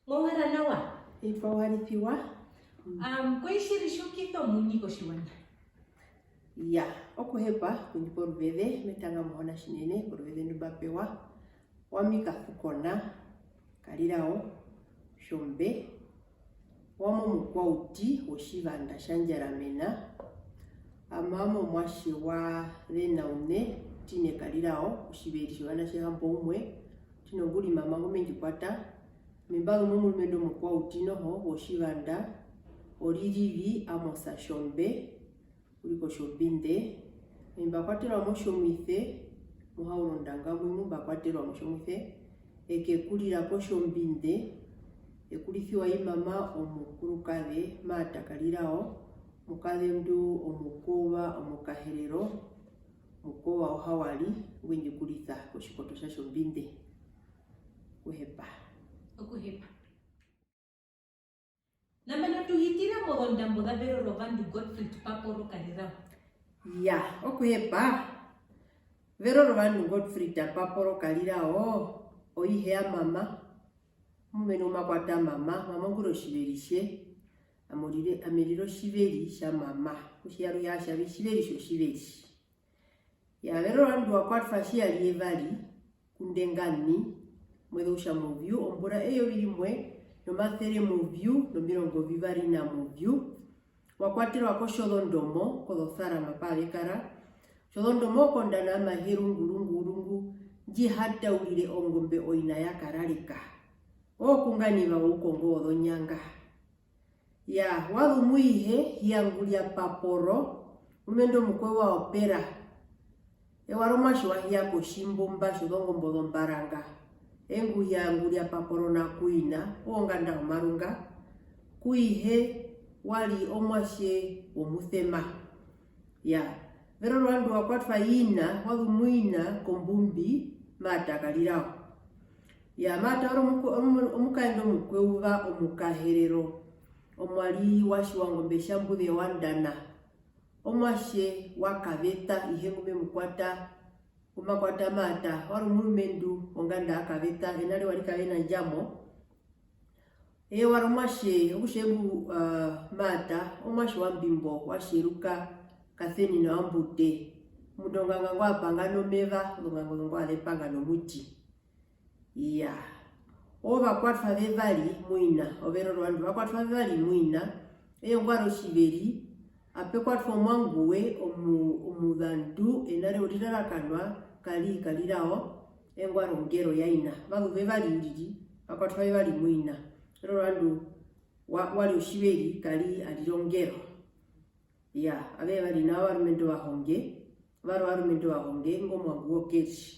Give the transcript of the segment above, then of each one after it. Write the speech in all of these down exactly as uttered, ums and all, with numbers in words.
Mo wara nawa? Evi wa warisiwa. Um, koi tjiri tji ukisa omuini kotjiwaṋa? Iya, okuhepa kundjipa oruveze, me tanga Muhona tjinene koruveze ndu mba pewa. Owami Kasukona Karirao Tjombe, owami omukwauti wotjivanda tja Ndjaramena. Ami owami omuatje wa Venaune Tine Karirao, otjiveri tjovanatje hamboumwe. Tjino ngu ri mama ngu me ndji kwata. Ami mba zu momurumendu omukwauti noho wotjivanda, Oririvi Amos Tjombe, u ri kOtjombinde. Ami mba kwaterwa mOtjomuise, muhauro ndanga mwi mu mba kwaterwa mOtjomuise. E kekurira kOtjombinde, e kurisiwa i mama omukurukaze, Marta Karirao, mukazendu omukweuva Omukaherero, mukweuva Ohawari, ngwe ndji kurisa kotjikoto tja Tjombinde. Okuhepa. Okuhepa. Nambano tu hitira mozondambo za Verorovandu Gottfried Paporo Karirao. Iya, okuhepa. Verorovandu Gottfried Paporo Karirao, oihe ya mama. Omurumendu ngu ma kwata mama, mama ngu ri otjiveri tje. Ami rire, ami rire otjiveri tja mama. Okutja aruhe aa tja ve otjiveri tjotjiveri. Iya, Verorovandu wa kwatwa tji ya ri yevari, ku Ndengani, mweze outja muvyu, ombura eyovi rimwe nomasere muvyu nomirongo vivari na muvyu, wa kwaterwa kOtjozondomo, kOzosarama pa ve kara. Otjozondomo okondana amaherungu rungu rungu, ndji ha taurire ongombe oina ya Karareka. Ookunganiva oukongo wozonyanga. Iya, wa zu mu ihe, Hiyanguria Paporo, omurumendu omukweuva Opera. Ewa romuatje wa Hiya kotjimbumba tjozongombo zombaranga. Engu Hiyanguria Paporo na ku ina, onganda yomarunga. Ku ihe wa ri omuatje womusema. Iya, Verorovandu wa kwatwa i ina, wa zu mu ina kombumbi, Marta Karirao. Iya, Marta wa ri omuku-, omu-, omukazendu omukweuva Omukaherero, omuari wa Tjiwangombe Tjambuze wa Ndana, omuatje wa Kaveta, ihe ngu me mu kwata, ngu ma kwata Marta, wa ri omurumendu wonganda ya Kaveta, ena re wa ri Kavena Ndjamo. Eye wa ri omuatje, okutja engu, ah, Marta, omuatje wa Mbimbo, wa Tjeruka, Kasenina wa Mbute. Omundu onganga ngwa panga nomeva, ozonganga ngwa ze panga nomuti. Iya. Ovakwatwa vevari mu ina, Overorovandu, vakwatwa vevari mu ina, eye ngwa ri otjiveri, ape kwatwa omuangu we, omu-, omuzandu, ena re u ri Rarakanwa, Kari-, Karirao, eye ngwa ri ongero ya ina. Va zu vevari uriri, va kwatwa vevari mu ina. Rero ovandu wa-, wa ri otjiveri, Kari-, a rire ongero. Iya, avehe va ri nao ovarumendu ovahonge, va ri ovarumendu ovahonge, ingo omuangu wokeri.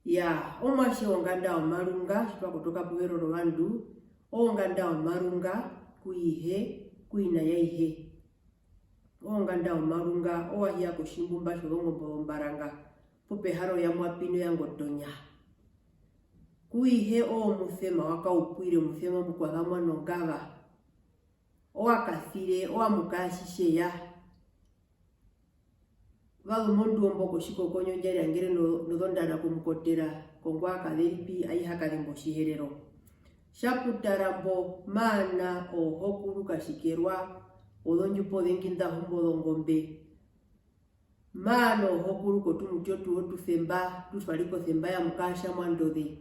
Iya, omuatje wonganda yomarunga, tji twa kotoka pu Verorovandu, onganda yomarunga, ku ihe, ku ina ya ihe. Onganda yomarunga, owa Hiya kotjimbumba tjozongombo zombaranga, pu pe hara oya Mwapino ya Ngotonya. Ku ihe omusema wa Kaupwire, omusema mukwaza mwa Nongava. Owa Kasire, owa Mukaasitjeya. Va zu monduwombo kotjikokonyo ndja ri angere no-, nozondana komukotera, kongwa kaveri pi, ai ha kazemba Otjiherero. Tja putara mbo, maana oohokuru katjikerwa, ozondjupa ozengi nḓa humba ozongombe. Maana oohokuru kotumuti otuhe otusemba, tu twa ri kosemba ya Mukaatja Mwandoze.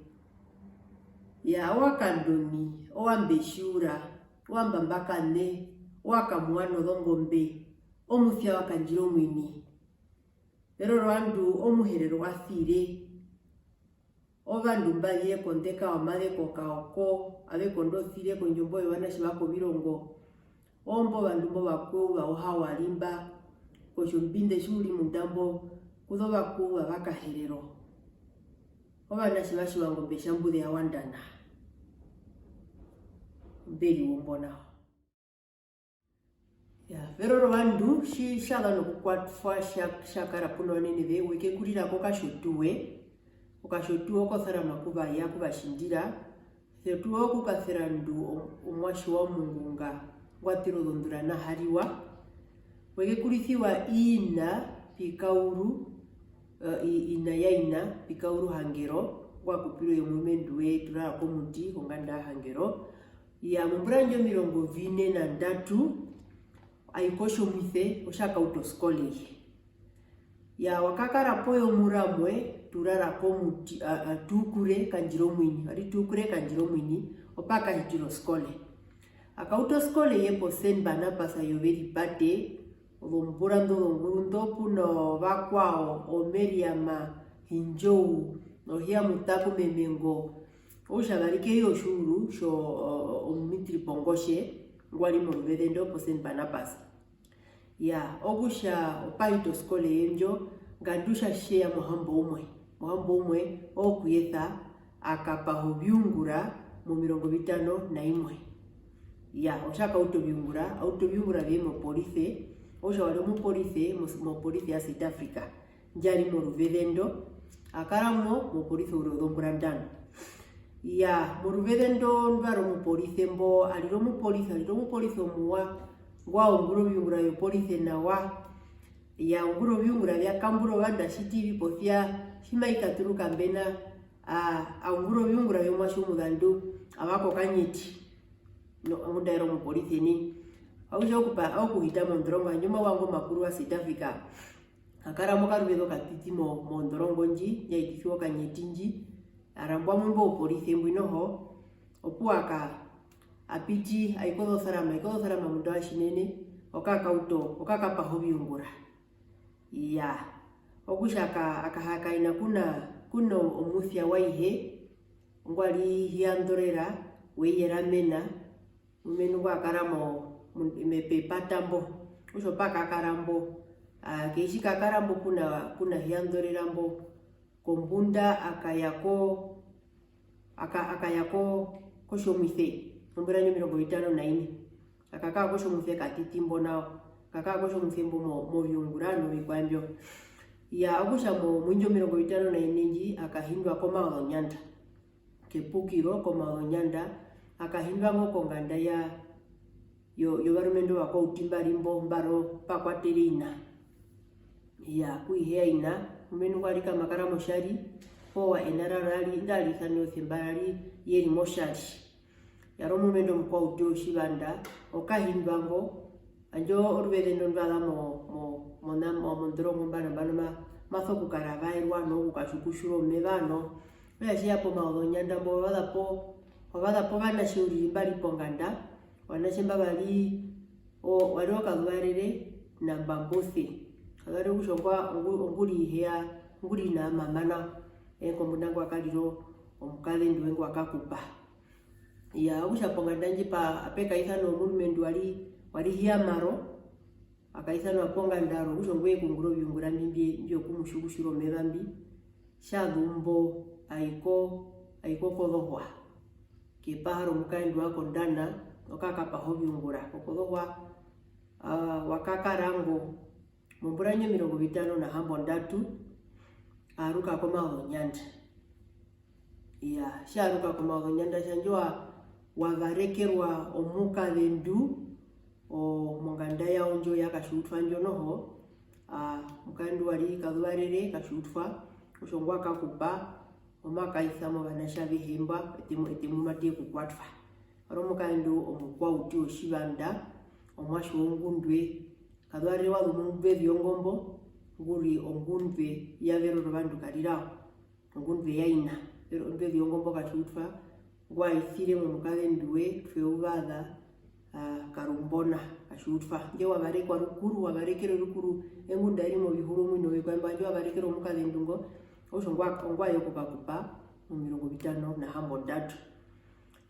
Iya, owa Kandoni, owa Mbetjiura, owa Mbambakane, owa Kamuwa nozongombe, omusya wa Kandjira omuini. Verorovandu, Omuherero wa Sire. Ovandu mba zire kondeka yomazeko kaoko, ave kondo Sire kondjombo yovanatje va Kovirongo. Oombo ovandu mbo vakweu va Ohawari mba, kOtjombinde tji u ri munda mbo, ku za ovakweu va Vakaherero. Ovanatje va Tjiwangombe Tjambuze ya Wandana. Mbe ri wombo nao. Ya, verorovandu, tji tja za nokukwatwa tja, tja kara puna ovanene ve, we kekurira kOkatjotuwe. Okatjotuwe okosarama ku va ya ku va tjindira. Okatjotuwe okukasera ndu o-, omuatje wa Mungunga ngwa tira ozondura na Hariwa. We kekurisiwa i ina Pikauru, eh, i-, ina ya ina Pikauru Hangero, ngwa kupirwe i omulumendu we Turara komuti konganda ya Hangero. Ya, mombura ndjo omirongo vine na ndatu, a i kOtjomuise, otja kauta oskole ye. Ya, wa kakara poyo muramwe, Turara komuti, a, a, Tuukure Kandjira omuini, ari Tuukure Kandjira omuini, opa kahitira oskole. A kauta oskole ye po Saint Barnabas yOveripate, ozombura ndo zonguru ndo, puna ovakwao, o Meriam Hindjou, o Hia Mutaku Memengo, okutja vari kehi yotjiuru tjo, o, o, omumitiri pongotje ngwa ri moruveze ndo po Saint Barnabas. Ya, okutja opa hita oskole ye ndjo, nga ndu tja tje ya mohamboumwe. Mohamboumwe, okuyesa a kapaha oviungura momirongo vitano na imwe. Ya, otja kauta oviungura, a uta oviungura vye mopolise, okutja wa ri omupolise mos-, mopolise ya South Africa, ndja ri moruveze ndo, a kara mo mopolise oure wozombura ndano. Ya, moruveze ndo ndwa ri omupolise mbo, a rire omupolise, a rire omupolise omuwa, ngwa ungura oviungura vyopolise nawa. Ya ungura oviungura vya kambura ovandu atjiti vi posia, tji mai katuruka mbena, a, a ungura oviungura vyomuatje omuzandu, a vaka okanyeti. No, ngunda eri omupolise nai. Okutja okupa, okuhita mondorongo, handje omauango omakuru wa South Africa. A kara mokaruveze okatiti mo, mondorongo ndji, ya hitisiwa okanyeti ndji. A rambwa mu imbo oupolise mbwi noho, opuwo a ka, a piti, a i kozosarama, a i kozosarama munda wa tjinene, oka kauta, oka kapaha oviungura. Iyaa, okutja a ka, a kahakaena kuna, kuna omusya wa ihe, ngwa ri Hiyandorera, we i eramena, omurumendu ngwa kara mo, mo, me, pepata mbo, okutja opa kakara mbo, a, ke tji kakara mbo kuna, kuna Hiyandorera mbo, kombunda a kaya ko, a ka, a kaya ko, kOtjomuise, ombura ndjo omirongo vitano na ine. A kakara kOtjomuise katiti mbo nao. A kakara kOtjomuise mbo mo, moviungura novikwao mbyo. Iyaa, okutja mo, moindjo omirongo vitano na ine ndji, a kahindwa kOmaozonyanda. Kepukiro kOmaozonyanda, a kahindwa ngo konganda ya, yo, yovarumendu ovakwauti mba ri mbo, mba ri opa kwatere ina. Iyaa, ku ihe ya ina, omurumendu ngwa ri kamakara motjari, poo ena rarwe ra ri, nda ri isana osemba ra ri, ye ri motjari. Ya ri omurumendu omukwauti wotjivanda, okahindwa ngo, handje oruveze ndo ndwa za mo, mo, mo, mo, mondorongo mba nambano ma, ma sokukara vaerwa nokukatjukutjura omeva no. Okutja tje ya pOmaozonyanda mbo, wa za po, wa za po ovanatje uriri mba ri ponganda, ovanatje mba va ri, o, wa ri oKazuvarere na Mbambose. Kazuvarere okutja ongwa, ongu, ongu ri ihe ya, ongu ri ina ya mama nao, ee kombunda ngwa karira omukazendu we ngwa kakupa. Iyaa, okutja ponganda ndji pa, ape kaisanwa omurumendu wa ri, wa ri Hiyamaro, a kaisanwa ponganda yarwe, okutja ongwe ya okungura oviungura mbi, mbi, mbyokumutjukutjura omeva mbi, tja zu mbo a i ko, a i ko Kozohwa, kepaha romukazendu wa Kondana, oka kapaha oviungura. KoKozohwa, a, wa kakara ngo mombura ndjo omirongo vitano na hambondatu, a aruka kOmaozonyanda. Iyaa, tja aruka kOmaozonyanda, tjandje wa, wa varekerwa omukazendu, o, monganda yawo ndjo ya Katjiutwa ndjo noho, a, omukazendu wa ri Kazuvarere Katjiutwa, okutja ongwa kakupa, omakaisa movanatje avehe mba, eṱe mu, eṱe mu mate kukwatwa. Wa ri omukazendu omukwauti wotjivanda, omuatje wongundwe, Kazuvarere wa zu mongundwe yongombo, ngu ri ongundwe ya Verorovandu Karirao. Ongundwe ya ina, ondwe zongombo Katjiutwa, ngwa isire momukazendu we Tweuvaza, a, Karumbona Katjiutwa. Ndje wa varekwa rukuru, wa varekere rukuru, engunda e ri movihuru omwino we, kwa embo handje wa varekere omukazendu ngo, okutja ongwa, ongwa ya okukakupa momirongo vitano na hambondatu.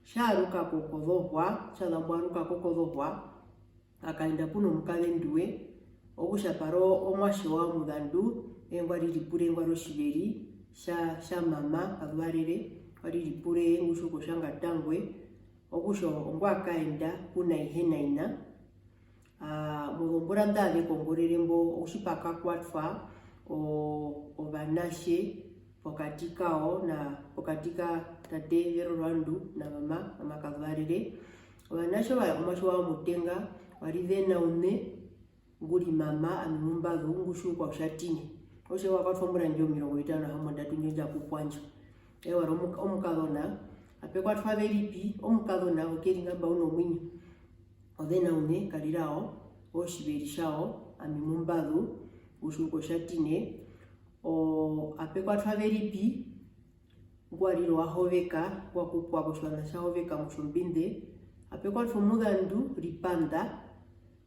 Tja aruka ko Kozohwa, tja za mbo aruka ko Kozohwa, a kaenda puna omukazendu we, okutja pa ri omuatje wawo omuzandu, ee ngwa ri Ripure, ngwa ri otjiveri tja, tja mama Kazuvarere, ngwa ri Ripure, ee ngu tjiwa kutja Ngatangwe, okutja ongwa kaenda puna ihe na ina, a, Ozombura nḓa ze kongorere mbo, otji pa kakwatwa o-, ovanatje pokati kawo na pokati ka tate Verorwandu na mama, mama Kazuvarere. Ovanatje va, omuatje wawo omutenga, wa ri Venauṋe, ngu ri mama ami mu mba zu, ngu tjiukwa kutja Tine. Okutja wa kwatwa ombura ndjo omirongo vitano na hambondatu ndjo ndja kupwa ndjo. Eye wa ri omuka-, omukazona, ape kwatwa Veripi, omukazona okeri nga mba u nomuinyo. Ovenauṋe Karirao, otjiveri tjawo, ami mu mba zu, ngu tjiukwa kutja Tine. O, ape kwatwa Veripi, ngwa rire owa Hoveka, ngwa kupwa kotjiwaṋa tja Hoveka mOtjombinde. Ape kwatwa omuzandu Ripanda,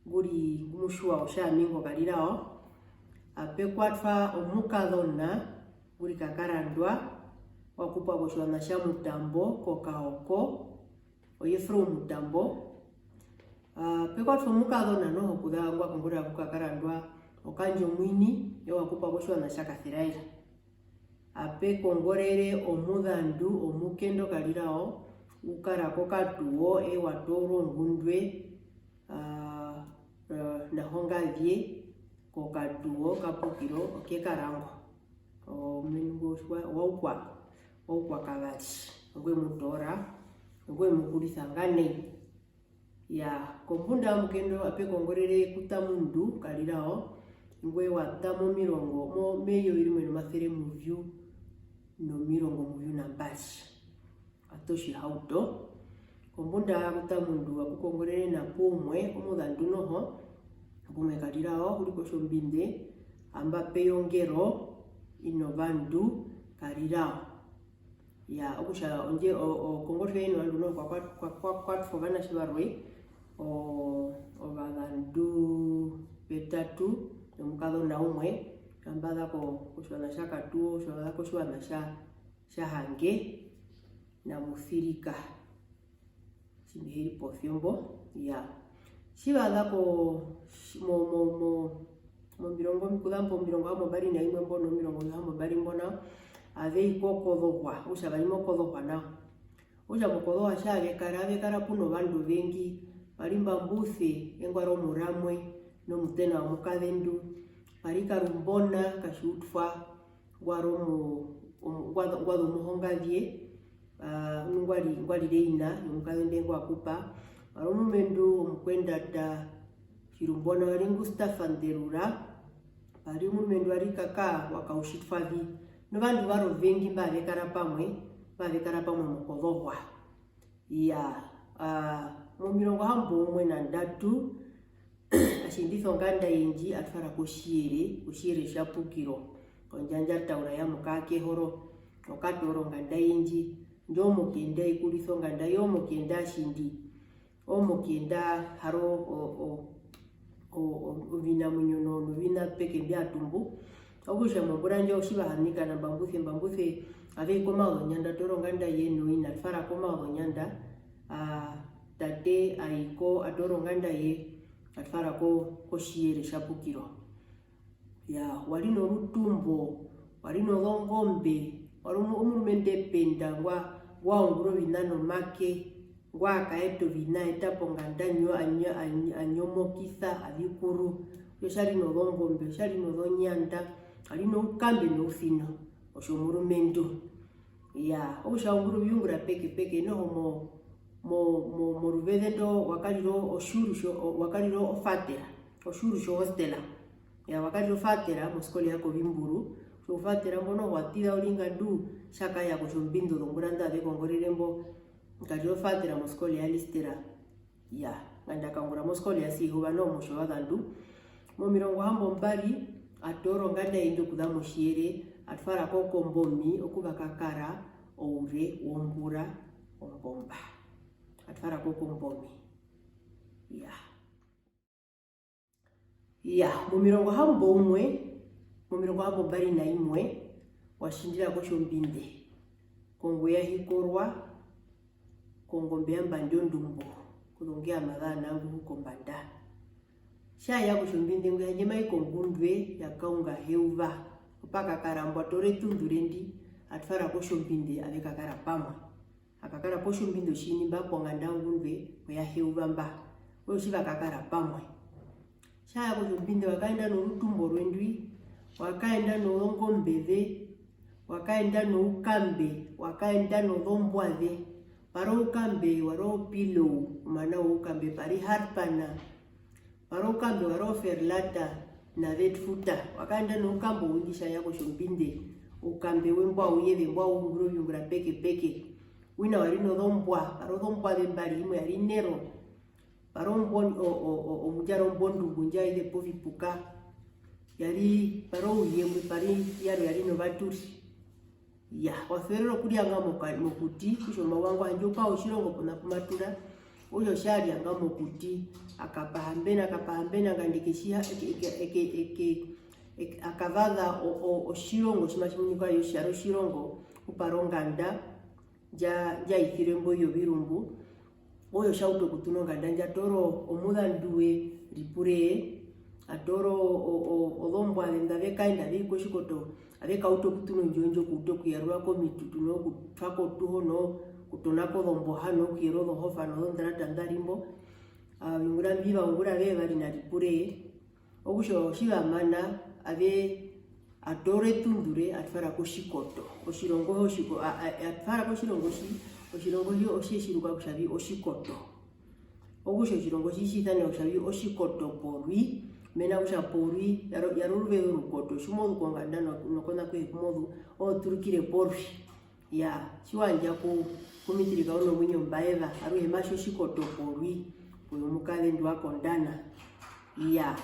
ngu ri ngu mu tjiwa kutja ami ngo Karirao. Ape kwatwa omukazona, ngu ri Kakarandwa, ngwa kupwa kotjiwaṋa tja Mutambo, kOkaoko, o Jefrou Mutambo. Ape kwatwa omukazona noho okuza ngwa kongorera ku Kakarandwa, Okandja Omuini, eye wa kupwa kotjiwaṋa tja Kaseraera. Ape kongorere omuzandu omukendo Karirao, u kara kOkatuwo, eye wa toorwa ongundwe, ah, eh, na Hongazie kOkatuwo, Kapukiro, okEkarango. Omuini ngo wa, wa ukwa, wa ukwa kavari, ongwe mu toora, ongwe mu kurisa nga nai. Iyaa, kombunda yomukendo ape kongorere Kutamundu Karirao, ingwi wa ṱa momirongo, mo-, meyovi rimwe nomasere muvyu nomirongo muvyu na mbari. A ṱa otjihauto. Kombunda ya Kutamundu aku kongorere na Puumwe, omuzandu noho, Puumwe Karirao, u ri kOtjombinde, amba peyongero, Inovandu Karirao. Iyaa, okutja ondje, o-, o-, kongotwe ino vandu noho kwa, kwa, kwa, kwa kwatwa ovanatje varwe, o-, ovazandu vetatu nomukazona umwe, amba za ko-, kotjiwaṋa tja Katuwo, amba za kotjiwaṋa tja, tja Hange na Musirika. Tji mbi he ri posia mbo, iyaa. Tji va za ko, mo, mo, mo, momirongo, okuza mbo omirongo hambombari na imwe mbo nomirongo hambombari mbo nao, ave i ko-, kozohwa, okutja va i mokozohwa nao. Okutja mokozohwa tji ave kara, ave kara pu novandu ovengi, va ri Mbambuse, engwara omuramwe, nomutena womukazendu, va ri Karumbona, Katjiutwa, ngwa ri omu-, omu-, ngwa za, ngwa za omuhongazie, ah, ngwa ri, ngwa rire ina yomukazendu ngwa kupa. Va ri omurumendu omukwendata Tjirumbona, wa ri Gustav van der Ura, va ri omurumendu wa ri Kaka wa Kautjitwavi, novandu varwe ovengi mba ve kara pamwe, mba ve kara pamwe mokozohwa. Iyaa, ah, momirongo hamboumwe na ndatu, a tjindisa onganda ye ndji, a twara kOtjiyere, kOtjiyere tja Pukiro, kondjandja taura ya Mukaakehoro, okatoora onganda ye ndji, ndjo mokuyenda i kurisa onganda, yo mokuyenda a tjindi, o mokuyenda haro o, o, o, o, ovinamuinyo no-, noviṋa peke mbya tumbu. Okutja mombura ndjo tji va hanika na Mbambuse, Mbambuse ave i komaozonyanda, a toora onganda ye noina, a twara komaozonyanda, a, tate a i ko, a toora onganda ye, a twara ko, kOtjiyere tja Pukiro. Iyaa, wa ri norutumbo, wa ri nozongombe, wa ri omu-, omurumendu ependa, ngwa, ngwa ungura oviṋa nomake, ngwa kaeta oviṋa, a eta ponganda, a nyo-, a nyo-, a nyo-, a nyomokisa, avi kuru. Okutja tja ri nozongombe, tja ri nozonyanda, a ri noukambe nousino, otjomurumendu. Iyaa, okutja wa ungura oviungura pekepeke, noho mo-, mo-, mo-, moruveze ndo wa karira otjiuru tjo-, o-, wa karira ofatera, otjiuru tjohostela. Iyaa, wa karira ofatera moskole ya Kovimburu. Otjofatera mbo noho wa ṱiza oringandu, tja kaya kOtjombinde ozombura nḓa ze kongorere mbo, wa karira ofatera moskole ya Listera. Iyaa, nganda a kaungura moskole ya Sihova noho motjovazandu. Momirongo hambombari, a toora onganda ye ndji okuza mOtjiyere, a twara ko kOmbomi, oku va kakara oure wombura ombomba. A twara ko kOmbomi. Iyaa. Iyaa, momirongo hamboumwe, momirongo hambombari na imwe, wa tjindira kOtjombinde, kongwe ya Hikorwa, kongombe ya Mbandi ondumbo, kozongeama za Nanguhu kombanda. Tja ya kOtjombinde ngwi handje ma i kongundwe ya Kaunga Heuva, opa kakara mbo, a toora eṱunḓu re ndi, a twara kOtjombinde, ave kakara pamwe. A kakara pOtjombinde otjini mba ponganda yongundwe oya Heuva mba. Oyo tji va kakara pamwe. Tja ya kOtjombinde, wa kaenda norutumbo rwe ndwi, wa kaenda nozongombe ze, wa kaenda noukambe, wa kaenda nozombwa ze. Para oukambe wa ri oPillow, omana woukambe, pa ri Harpana. Para oukambe wa ri oFerlata na Vetfuta. Wa kaenda noukambe oundi tja ya kOtjombinde. Oukambe we mbwa ouyeze mbwa ungura oviungura pekepeke. Wina wa ri nozombwa, para ozombwa ze mbari, imwe ya ri Nero. Para ombwa o-, o-, o-, omundjara ombondungu ndja eze povipuka. Ya ri, para ouyembwi, para yarwe ya ri novaturi. Iyaa, wa suverere okurianga moka-, mokuti, kutja omayuva ngo handje u paha otjirongo pona pu ma tura, okutja otja rianga mokuti, a kapaha mbena, a kapaha mbena, nganda eke tjiha-, eke, eke, eke, eke, eke, a kavaza o-, o-, otjirongo tji matji munika kutja otja ri otjirongo, ku pa ri onganda ndja, ndja isirwe mbo i yovirumbu. Okutja otja utu okutuna onganda ndji, a toora omuzandu we Ripuree, a toora o-, o-, o-, ozombwa ze nḓa ve kaenda, ave i kotjikoto, ave kauta okutuna ondjiwo ndjo, okuuta okuyarura komitutu, nokutwa kotuho, nokutona kozomboha, nokuyera ozohofa nozondarata nḓa ri mbo. Oviungura mbi va ungura avevari na Ripuree. Okutja otji va mana, ave, a toora etundu re, a twara kotjikoto. Otjirongo otjiko-, a, a, a twara kotjirongo tji, otjirongo tji otje tjiruka kutja vi otjikoto. Okutja otjirongo tji tji isanewa kutja vi otjikoto porui, mena rokutja porui, ya ri, ya ri oruveze orukoto, tji mo zu konganda no-, nokona kuhe ku mo zu, o turukire porui. Iyaa, tji wa yandja ku, ku Mitirika u nomuinyo mba eva, aruhe ma tja otjikoto porui, oyo mukazendu wa kondana. Iyaa.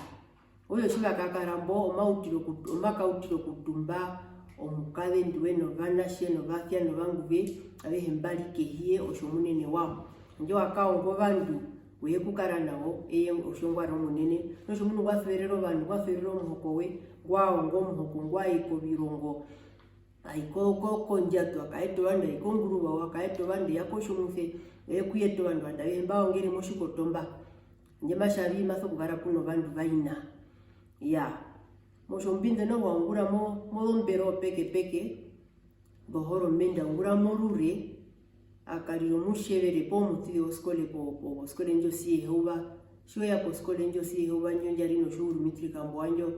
Okutja otji va kakara mbo, omautiro oku-, omakautiro okutumba omukazendu we novanatje novasya novanguve, avehe mba ri kehi ye, otjomunene wawo. Handje wa kaonga ovandu, we ya okukara na wo, eye otjongwari omunene. Notjomundu ngwa suverere ovandu, ngwa suverere omuhoko we, ngwa onga omuhoko, ngwa i kovirongo, a i ko-, ko-, kondjato, a kaeta ovandu, a i konguruvao, a kaeta ovandu, e ya kotjomuse, e ya okuyeta ovandu, ovandu avehe mba ongere motjikoto mba. Handje ma tja vi ma sokukara pu novandu va ina. Iyaa. Motjombinde noho wa ungura mo-, mozombero pekepeke, zohoromende, a ungura morure, a karira omutjevere poo omuṱize woskole po-, po-, poskole ndjo Siyeheuva. Tji we ya poskole ndjo Siyeheuva ndjo ndja ri notjiuru Mitiri Kambo wandjo,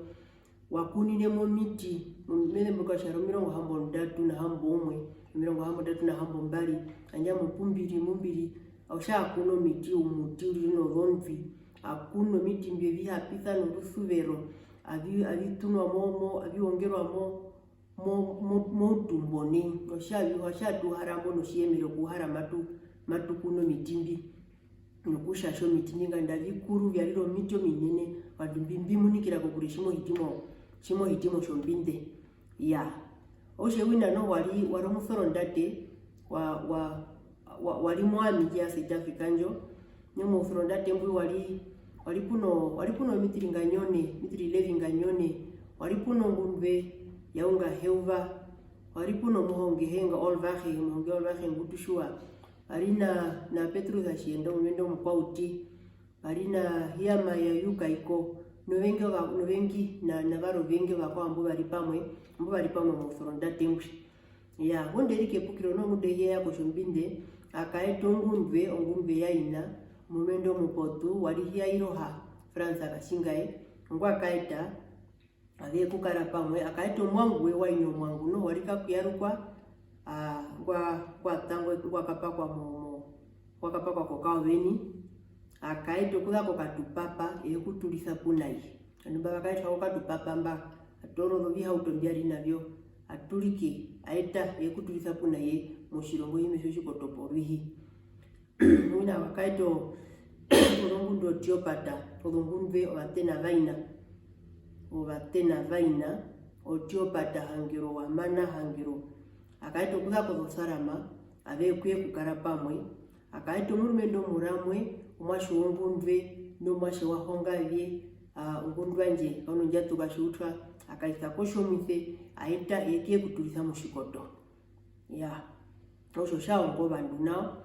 wa kunine momiti, me zemburuka kutja ri omirongo hambondatu na hamboumwe, omirongo hambondatu na hambombari, handje amo pu mbi ri, mu mbi ri, otja a kunu omiti, omuti uriri nozondwi, a kunu omiti mbyo vi hapisa norusuvero, avi-, avi tunwa mo, mo, avi ongerwa mo, mo, mo, moutumbo nai, otja vi-, otja tu hara mbo notjiyemere okuhara matu, matu kunu omiti mbi. Nokutjatja omiti mbi nganda vi kuru vya rira omiti ominene, ovandu mbi, mbi munikira kokure tji mo hiti mo, tji mo hiti motjombinde. Iyaa. Okutja wina noho wa ri, wa ri omusorondate, wa, wa, wa, wa ri moami ndji ya South Africa ndjo. Nai mousorondate mbwi wa ri, wa ri pu no, wa ri pu no Mitiri Nganyone, Mitiri Levi Nganyone, wa ri pu no Ngundwe Yaunga Heuva, wa ri pu no Muhonge Henga Olvahe, Muhonge Olvahe ngu tu tjiwa, pa ri na, na Petrus Atjiyenda, omurumendu omukwauti, pa ri na Hiyama ya Yuka Iko, novengi ova-, novengi, na, na varwe ovengi ovakwao mbu va ri pamwe, mbu va ri pamwe mousorondate mbwi. Iyaa, ngunda e ri kepukiro noho ngunda e hi ya ya kotjombinde, a kaeta ongundwe, ongundwe ya ina, omurumendu omupotu, wa ri hi ya Iroha, Fransa Katjingaye, ngwa kaeta, Ave kukara pamwe, a kaeta omuangu we wa inya omuangu noho wa ri kakuyarukwa, a, ngwa, ngwa tangwa, ngwa kapakwa mo, mo, ngwa kapakwa kokaoveni, a kaeta okuza kokatupapa, e kuturisa puna ye. Ovandu mba va kaetwa kokatupapa mba, a toora ovihauto mbya ri na vyo, a turike, a eta, e kuturisa puna ye, motjirongo tjimwe tjotjikoto porwiihi. Wina wa kaeta o-, ozongundu otiopata, ozongundwe ovatena vaina, ovatena vaina, otiopata Hangero, wa mana Hangero. A kaeta okuza kozosarama, ave kuye kukara pamwe. A kaeta omurumendu omuramwe, omuatje wongundwe, nomuatje wa Hongavye, a, ongundwe yandje, kauno ndjatuka tjiutwa, a kaisa kotjomuise, a eta, e kuye kuturisa motjikoto. Iyaa, otjo tja ongo ovandu nao.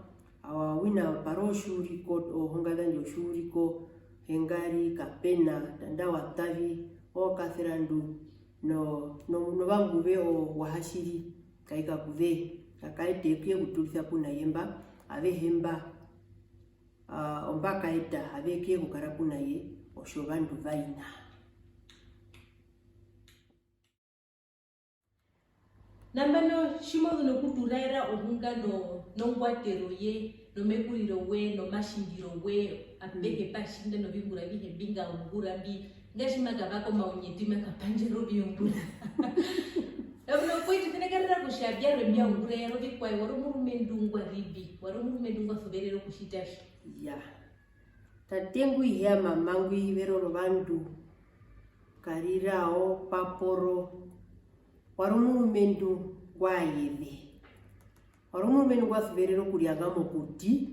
Awa wina pa ri otjiuriko, ohonga zandje otjiuriko, Hengari, Kapena, Tanda wa Tavi, Okaserandu, no, no, novangu ve o Wahatjiri, Kaikakuve, a kaeta e kuye kuturisa puna ye mba, avehe mba. Ah, omba kaeta, ave keya okukara puna ye, otjovandu va ina. Nambano, tji mo zu nokuturaera ohunga no-, nongwatero ye, nomekuriro we, nomatjindiro we, apehe pa tjinda noviungura avihe mbi nga ungura mbi, nga tji ma kavaka omaunyeti ma kapandjara oviungura. Nambano, poiti senekarera kutja vyarwe mbya ungura ya ri ovikwaye, wa ri omurumendu ngwa ri vi, wa ri omurumendu ngwa suverere okutjita vi. Iyaa. Tate ngwi hee mama ngwi verorovandu, Karirao, Paporo, wa ri omurumendu ngwa yeve. Wa ri omurumendu ngwa suverere okuryanga mokuti,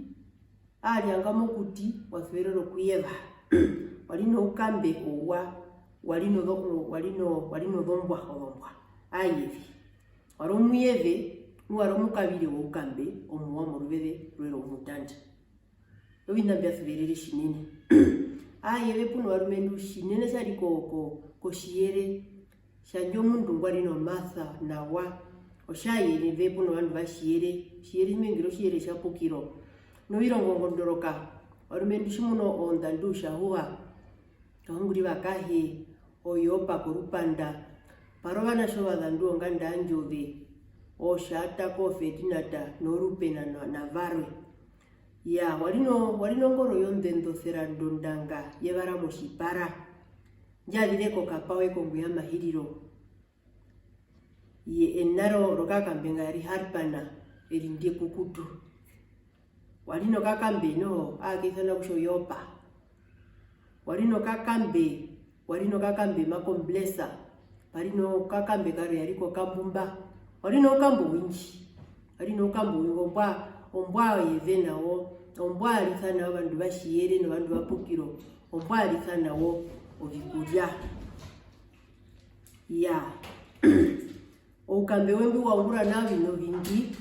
aa ryanga mokuti, wa suverere okuyeva. Wa ri noukambe ouwa, wa ri nozo-, wa ri no-, wa ri nozombwa, ozombwa, aa yeve. Wa ri omuyeve, nu wa ri omukavire woukambe omuwa moruveze rwe rwomutanda. Oviṋa mbya suverere tjinene. Aa yeve pu novarumendu tjinene tja ri ko-, ko-, kotjiyere, tjandje omundu ngwa ri nomasa nawa, otja yeve pu novandu va tjiyere, tjiyere tji me hungire otjiyere tja Pukiro. Novirongo ngondoroka, ovarumendu tjimuna ozondandu tja huva, Kahunguriva kahe, oYopa korupanda, pa ri ovanatje ovazandu wonganda yandje ove, oTjaata, koFerdinand, noRuben na, na varwe. Iyaa, wa ri no, wa ri nongoro yonḓenḓo Serando ndanga yevara motjipara, ndja zire kokapawe kongu ya Mahiriro. Ye ena ro-, rokakambe nga ri Harpana, erindi ekukutu. Wa ri nokakambe noho, aa ke isana kutja oYopa. Wa ri nokakambe, wa ri nokakambe Makomblesa. Pa ri nokakambe karwe ya ri ko Kambumba. Wa ri noukambe owingi. Wa ri noukambe owingi, ombwa, ombwa yeve nawo, ombwa arisa nawo ovandu va tjiyere novandu va Pukiro, ombwa arisa nawo ovikurya. Iyaa. Oukambe we mbwi wa ungura nao oviṋa ovingi,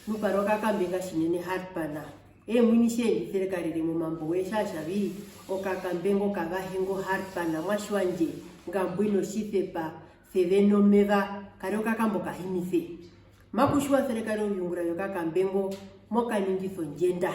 nu pa ri okakambe nga tjinene Harpana. Eye omuini tje ndji serekarere momambo we, tja tja vi, okakambe ngo kavahe ngo Harpana, muatje wandje, nga mbwina otjisepa, sevena omeva, ka ri okakambe okahimise. Maku tjiwa serekarere oviungura vyokakambe ngo, mo kaningisa ondjenda.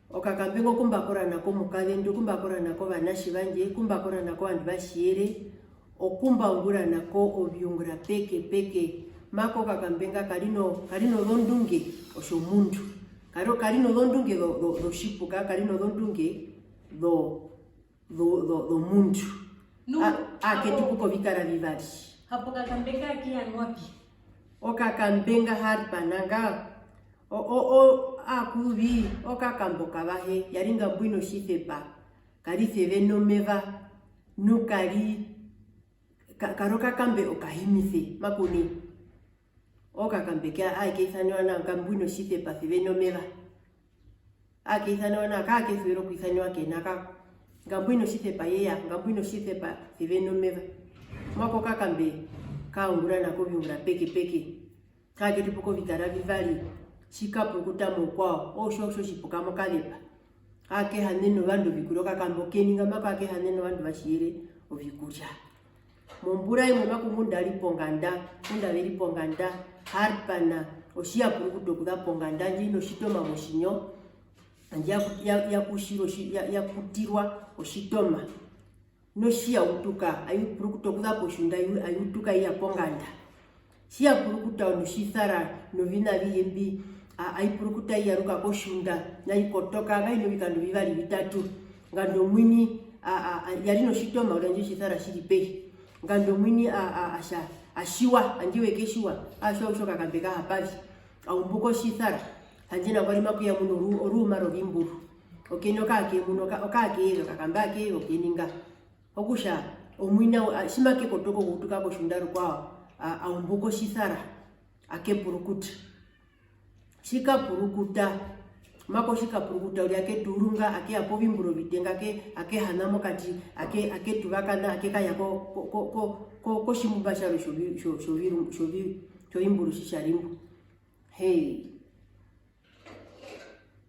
Okakambe ngo ku mba kora na ko omukazendu, ku mba kora na ko ovanatje vandje, ku mba kora na ko ovandu va tjiyere, oku mba ungura na ko oviungura pekepeke. Mako okakambe nga ka ri no, ka ri nozondunge otjomundu. Ka ri, ka ri nozondunge zo, zo, zotjipuka, ka ri nozondunge zo, zo, zo, zomundu. Nu-, a, aa ke tupuka ovikara vivari. Hapo okakambe nga ke yanwa pi? Okakambe nga Harpana nga, o, o, o, aa ku vi, okakambe okavahe, ya ri nga mbwina otjisepa, ka ri sevena omeva, nu ka ri, ka, ka ri okakambe okahimise, maku nai. Okakambe ke, aa ke isanewa nao nga mbwina otjisepa sevena omeva. Aa ke isanewa nao, kaa ke suvera okuisanewa kena kako. Nga mbwina otjisepa yeya, nga mbwina otjisepa sevena omeva. Mako okakambe ka ungura na ko oviungura pekepeke. Kaa ke tupuka ovikara vivari, tji ka purukuta moukwao, otjo, otjo tjipuka mokazepa. Aa ke hanena ovandu ovikurya, okakambe okeninga mako aa ke hanena ovandu va tjiyere ovikurya. Mombura imwe maku ngunda a ri ponganda, ngunda ve ri ponganda, Harpana, otji ya purukuta okuza ponganda, ndji ina otjitoma motjinyo, ndji ya ku-, ya, ya kutjirwa otji-, ya, ya kutirwa otjitoma. Notji ya utuka, ai purukuta okuza potjunda, ai, ai utuka ai ya ponganda. Tji ya purukuta notjisara noviṋa avihe mbi, a-, ai purukuta ai yaruka kotjunda, nai kotoka, ngai novikando vivari vitatu. Nganda omuini, a, a, a, ya ri notjitoma, uriri handje otjisara tji ri pehi. Nganda omuini, a, a, a tja, a tjiwa, handje we ke tjiwa, a tjiwa kutja okakambe ka hapa vi. A umbuka otjisara, handje nangwari maku ya muno oru-, oruuma rovimburu. Okeni okaa ke muna, oka-, okaa ke yeva, okakambe aa ke yeva okeninga. Okutja, omuini au, a, tji make kotoka okuutuka kotjunda rukwao, a, a umbuka otjisara, ake purukuta. Tji ka purukuta, mako tji ka purukuta, uriri ake tuurunga, ake ya povimburu ovitenga, ake, ake hana mokati, ake, ake tuvakana, ake kaya ko, ko, ko, ko, ko, kotjimbumba tjarwe tjovi-, tjo-, tjoviru-, tjovi-, tjovimburu tji tja ri mbo. Hee.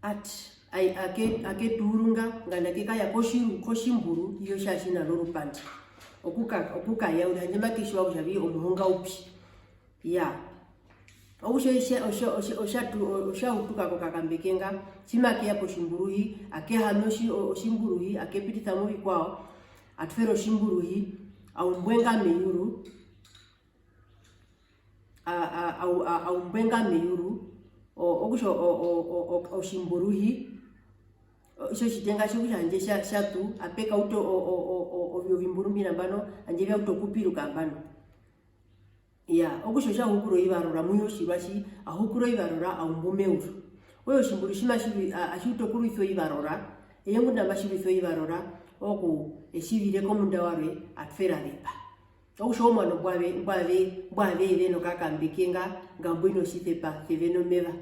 At-, ai-, ake-, ake tuurunga, nganda ke kaya kotjiru-, kotjimburu, iyo tja tjina norupandi. Okuka-, okukaya, uriri handje make tjiwa kutja vi omuhunga upi. Iyaa. Okutja otja-, otja-, otja-, otja tu-, o-, otja utuka kokakambe ke nga, tji make ya potjimburuhi, ake hana otji-, o-, otjimburuhi, ake pitisa movikwao, a twere otjimburuhi, a umbwe nga meyuru, a, a, a, a, a umbwe nga meyuru, o-, okutja o-, o-, o-, o-, o-, otjimburuhi, o-, itjo tjitenga tjo kutja handje tja, tja tu, ape kauta o-, o-, o-, o-, ovi-, ovimburu mbi nambano, handje vya uta okupiruka nambano. Iyaa, okutja otja hukura oivarora, muyo otjirwa tji, a hukura oivarora, a umbu meyuru. Okutja otjimburu tji matji rwi-, a-, atji utu okurwisa oivarora, eye ngunda matji rwisa oivarora, oku, e tji vire komunda warwe, a twere a zepa. Okutja omuano mbwa ve-, mbwa ve-, mbwa ve eve nokakambe ke nga, nga mbwi notjisepa, se ve nomeva.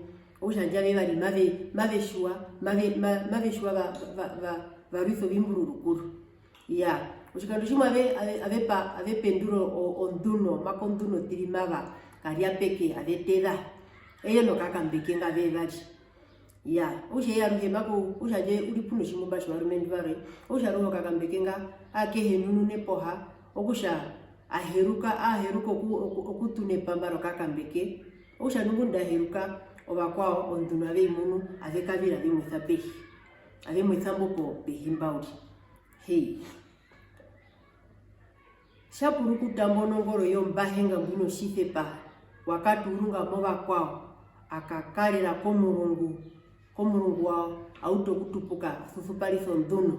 Okutja handje avevari mave-, mave tjiwa, mave-, ma-, mave tjiwa va, va, va, va rwisa ovimburu rukuru. Iyaa, otjikando tjimwe ave-, ave-, ave pa-, ave pendura o-, onduno, make onduno tirima va, ka ri apeke, ave teza. Eye nokakambe ke nga vevari. Iyaa, okutja eye aruhe maku-, okutja handje u ri pu notjimbumba tjovarumendu varwe, okutja aruhe okakambe ke nga ake henununa epoha, okutja a heruka, a heruka oku-, oku-, okutuna epamba rokakambe ke, okutja nu ngunda a heruka, ovakwao onduno ave i munu, ave kavira ave mwisa pehi, ave mwisa mbo po-, pehi mba uriri. Hei. Tja purukuta mbo nongoro yombahe nga mbwi notjisepa, wa katuurunga movakwao, a kakarera komurungu, komurungu wao, a utu okutupuka, a susuparisa onduno.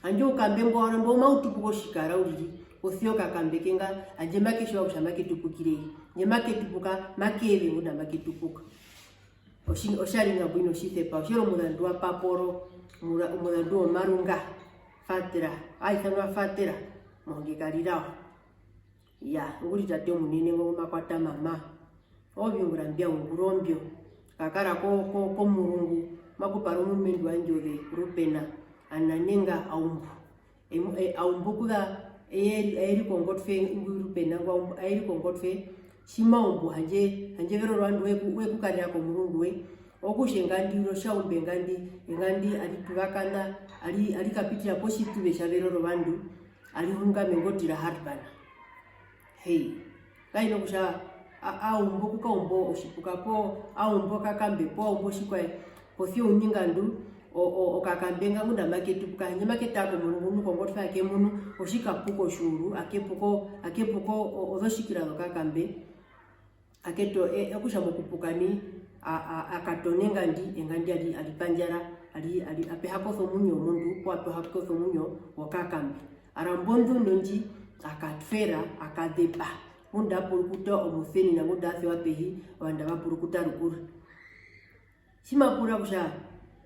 Handje oukambe mbo warwe mbo mau tupuka otjikara uriri, posi ya okakambe ke nga, handje make tjiwa kutja make tupukire i. Handje make tupuka, make eve ngunda make tupuka. Otji-, otja ri nga mbwi notjisepa, otje ri omuzandu wa Paporo, omura-, omuzandu womarunga, Fatera, aa isanwa Fatera, mohonge Karirao. Iyaa, ngu ri tate omunene ngo ngu ma kwata mama. Oviungura mbya ungura ombyo. A kakara ko-, ko-, komurungu, maku para omurumendu wandje ove, Rupena, a nanenga a umbu. Emu-, e-, a umbu okuza, eye ri-, eye ri kongotwe, ingwi Rupena ngwa umbu, eye ri kongotwe, tji ma umbu, handje, handje vero rovandu we ku-, we kukarera komurungu we, okutja engandi ro tja umba engandi, engandi ari tuvakana, ari, ari kapitira potjituve tja vero rovandu, ari hungama engoti ra Hardpan. Hei. Kaina kutja a-, a umba okukaumba otjipuka, poo a umba okakambe, poo a umba otjikwaye, posi ya ouningandu, o-, o-, okakambe nga ngunda make tupuka, handje make tara komurungu nu kongotwe ake munu otjikapuka otjiuru, ake puka o-, ake puka o-, ozotjikira zokakambe, ake to-, e-, okutja mokupuka nai, a-, a-, a katona engandi, engandi ari, ari pandjara, ari, ari, ape ha kosa omuinyo womundu, poo ape ha kosa omuinyo wokakambe. A ramba onduno ndji, a katwera, a kazepa. Ngunda a purukuta omusenina, ngunda a sewa pehi, ovandu ava purukuta rukuru. Tji ma pura kutja,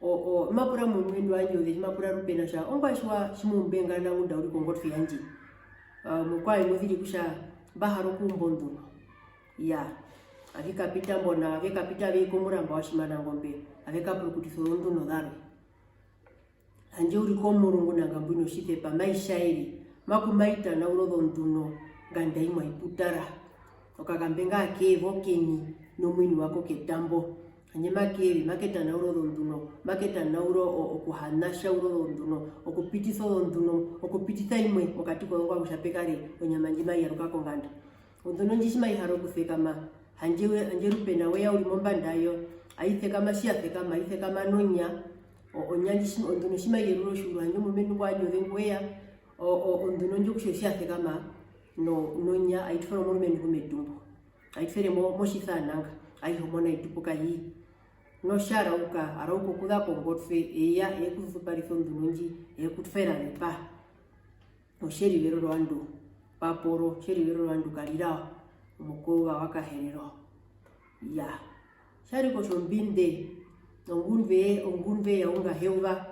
o, o, ma pura omurumendu wandje oze, tji ma pura Rupena kutja, ongwaye tji wa, tji mo umba engana ngunda u ri kongotwe yandje? A, omukwao e mu ziri kutja mba hara okuumba onduno. Iyaa, avi kapita mbo nao, ave kapita ave i komuramba wa Tjimanangombe, ave kapurukutisa ozonduno zarwe. Handje u ri komurungu nanga mbwi notjisepa, mai tjaere, maku mai tanaura ozonduno, nganda imwe ai putara. Okakambe nga ke eva okeni nomuini wako ketambo. Handje make eve, make tanaura ozonduno, make tanaura o-, okuhanatjaura ozonduno, okupitisa ozonduno, okupitisa imwe mokati kozongwa kutja pe kare onyama ndji mai yaruka konganda. Onduno ndji tji mai hara okusekama, handje we-, handje Rupena we ya u ri mombanda yayo, ai sekama, tji ya sekama, ai sekama nonya. O-, onya ndji tji-, onduno tji mai yerura otjiuru, handje omurumendu ngwandje oze ngwe ya, o-, o-, onduno ndjo kutja otji ya sekama no-, nonya, ai twere omurumendu ngu metumbo. Ai twere mo-, motjisaananga, ai homona ai tupuka i. Notja rauka, a rauka okuza kongotwe, e ya, e kususuparisa onduno ndji, e kutwera zepa. Otje ri vero rovandu Paporo, otje ri vero rovandu Karirao, omukweyuva wa Kaherero. Iyaa. Tja ri kotjombinde, ongundwe, ongundwe ya unga heuva,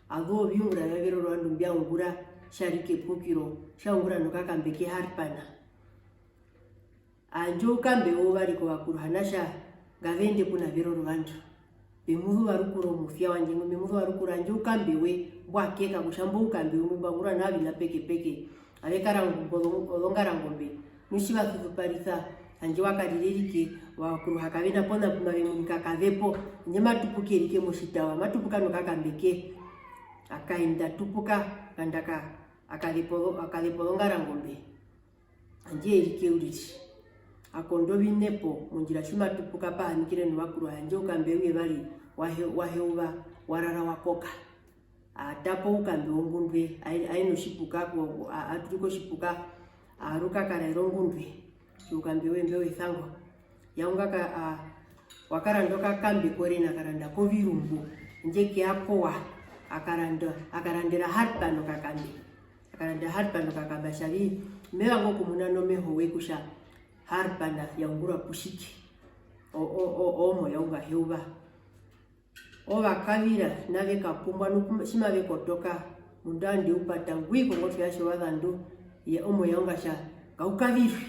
azu oviungura vya vero rovandu mbya ungura, tja ri kepukiro, tja ungura nokakambe ke Hardpan. Handje oukambe wo vari kovakuru hanatja ngave ende puna vero rovandu. Mbe mu zuva rukuru omusya wandje ngo, mbe mu zuva rukuru handje oukambe we mbwa keka kutja mbo oukambe we mbu mba ungurwa nao ovina pekepeke. Ave karangombe ozo-, ozongarangombe. Nu tji va susuparisa, handje wa karira erike, ovakuru ha kave na pona pu mave munika kave po. Handje ma tupuka erike motjitaua, ma tupuka nokakambe ke. A kaenda a tupuka, nganda ka, a kazepa ozo-, a kazepa ozongarangombe. Handje erike uriri. A kondo ovinepo mondjira tji ma tupuka pa hanikire novakuru, handje oukambe wiye vari wa he-, wa heuva, wa rara wa koka. A tapa oukambe wongundwe, ae-, ae notjipuka, ko-, a-, a turika otjipuka, a aruka a karaera ongundwe, oukambe we mbe wesango. Yaunga ka, a, wa karanda okakambe korena, a karanda kovirumbu, handje ke ya powa, a karanda, a karandera Harpan okakambe. A karanda Harpan okakambe, a tja vi, me vanga okumuna nomeho we kutja Harpan ya ungurwa pu tjike. O, o, o, omo yaunga heuva. Ovakavira nave kapumbwa nu tji mave kotoka, munda andi upata ngwi kongotwe ya tjovazandu, ye omo yaunga tja, ngau kavirwe.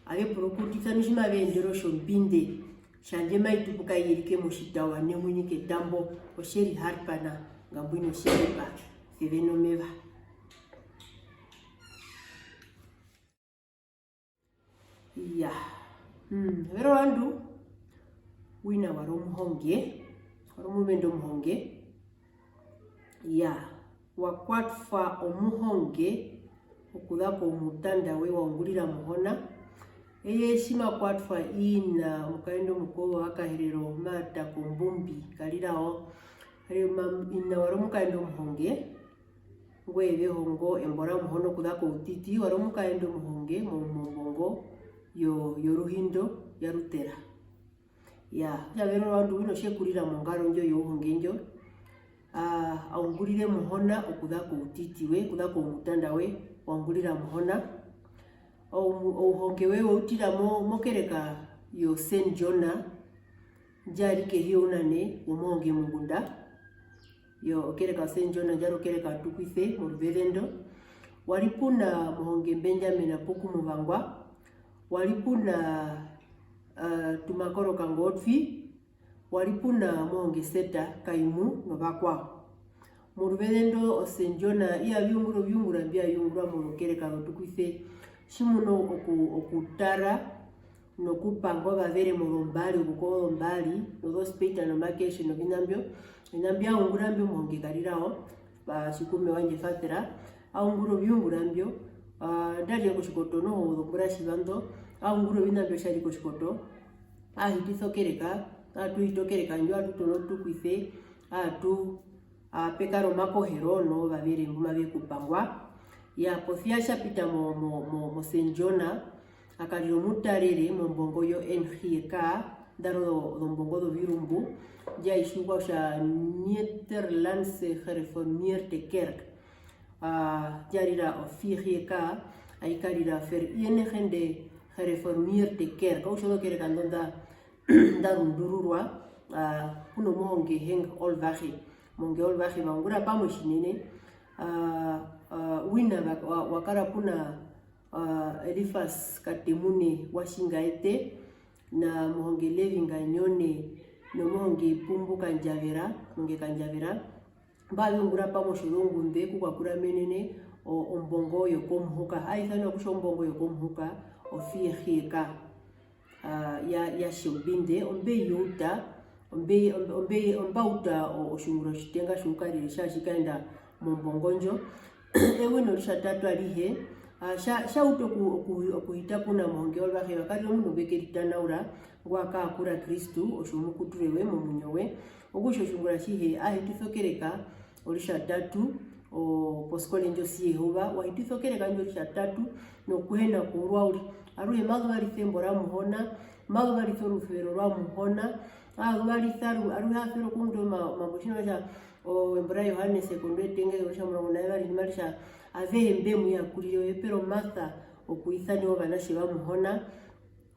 Ave pura okutisa nu tji mave endere otjombinde, tjandje mai tupuka i erike motjitaua nemuinyi ketambo, otje ri Harpan, ngambwina otjerepa, sevena omeva. Iya. Hmm, vero vandu, wina wa ri omuhonge, wa ri omurumendu omuhonge. Iya, wa kwatwa omuhonge okuza komutanda we wa ungurira Muhona. Eye tji ma kwatwa ina, omukaendu omukwao wa Kaherero ma ta kombumbi, Karirao. Ari ma-, ina wa ri omukaendu omuhonge. Ngwe ve hongo embo ra Muhona okuza koutiti, wa ri omukaendu omuhonge mo-, mombongo yo-, yoruhindo ya Lutera. Iya, okutja vero vandu wina otje kurira mongaro ndjo youhonge ndjo, a, a ungurire Muhona okuza koutiti we, okuza komutanda we, wa ungurira Muhona. Ou-, ouhonge we wa utira mo-, mokereka yo Saint John, ndja ri kehi younane womuhonge Mungunda. Yo, okereka Saint John, ndja ri okereka Tukwise moruveze ndo. Wa ri puna muhonge Benjamin Pukumuvangwa. Wa ri puna, eh, Tumakoroka Ngotwi. Wa ri puna muhonge Seta Kaimu novakwao. Moruveze ndo o Saint John iya viungura oviungura mbya viungurwa mokereka roTukwise. Tjimuna oku-, okutara nokupanga ovavere mozombari, okukova ozombari, nozospeita nomakeshe noviṋa mbyo. Oviṋa mbya ungura mbyo muhonge Karirao, va tjikume wandje Fatera, a ungura oviungura mbyo, a, ndarire kotjikoto noho ozombura tjiva ndo, a ungura oviṋa mbyo tja ri kotjikoto, a hitisa okereka, a tu hita okereka ndjo, a tu tono Tukwise, a tu a, pe kara omakohero novavere mbu mave kupangwa. Iya, posi ya tja pita mo, mo, mo, mo Saint John, a karira omutarere mombongo yo N G K, ndaro zo-, zombongo zovirumbu, ndja itjiwa kutja Nederlandse Gereformeerde Kerk. A, ndja rira o V G K, ai karira Verenigde Gereformeerde Kerk. Okutja ozokereka ndo nda nda rundururwa, a, ku nomuhonge Henk Olvahe. Omuhonge Olvahe va ungura pamwe tjinene, a, a, wina va-, wa, wa kara puna, a, Elifas Katemune wa Tjingaete, na muhonge Levi Nganyone, nomuhonge Pumbu Kandjavera, muhonge Kandjavera. Mba vi ungura pamwe otjozongunde ku kwa kuramenene o-, ombongo yokomuhuka. A isanwa kutja ombongo yokomuhuka, o V G K, a, ya, ya Tjombinde, ombe i uta, ombe-, ombe-, ombe-, omba uta o-, otjiungura otjitenga tjoukarere tja tji kaenda mombongo ndjo. Ewi noritjatatu arihe, a, tja, tja uta oku-, oku-, okuhita kuna muhonge Olvahe, wa karira omundu ngwe keritanaura, ngwa kaakura Kristu, otjomukuture we momuinyo we. Okutja otjiungura atjihe a hitisa okereka oritjatatu, o, poskole ndjo si Jehova, wa hitisa okereka ndjo oritjatatu, nokuhena kuurwa uriri. Aruhe ma zuvarisa embo ra Muhona, ma zuvarisa orusuvero rwa Muhona, a zuvarisa aru-, aruhe a suvera okuungura oma-, omambo tjina kutja, o, embo ra Johannes ekondo etenge, oritjamurongo na evari, ndi mari tja, avehe mbe mu yakurire, o ye pera omasa okuisanena ovanatje va Muhona.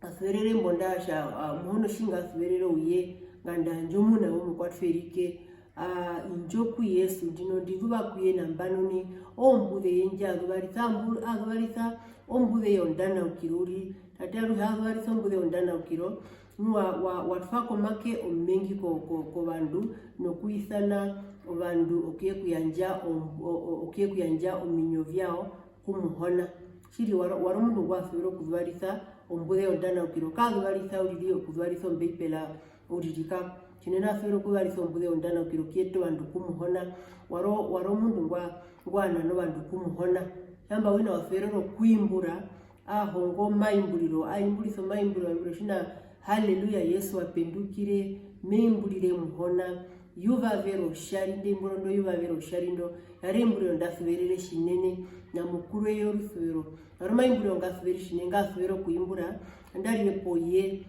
A suverere mbo nda tja, a, Muhona otjinga a suverere ouye, nganda handje omuna we omukwatwa erike, a, indjo ku Jesu, ndino ndi zuva ku ye nambano nai, ombuze ye ndji a zuvarisa, a mbu-, a zuvarisa ombuze yondanaukiro uriri, tate aruhe a zuvarisa ombuze yondanaukiro, nu wa, wa, wa twa ko omake omengi ko, ko, kovandu, nokuisana ovandu okuye kuyandja om-, o, o, okuye kuyandja ominyo vyawo, ku Muhona. Tjiri, wa ri, wa ri omundu ngwa suvera okuzuvarisa ombuze yondanaukiro, ka zuvarisa uriri okuzuvarisa Ombeibela uriri kako. Tjinene a suvera okuzuvarisa ombuze yondanaukiro, ku yeta ovandu ku Muhona. Wa ri, wa ri omundu ngwa, ngwa nana ovandu ku Muhona. Tjamba wina wa suverere okuimbura, a honga omaimburiro, a imburisa omaimburiro, a imburira otjiṋa, Haleluya, Jesu wa pendukire, me imburire Muhona, yuvavera otjari, nde imbura ondo yuvavera otjari ndo, ya ri emburiro nda suverere tjinene, na Mukuru eye orusuvero. Yari omaimburiro nga suvere tjinene, nga suvera okuimbura, nandarire poye,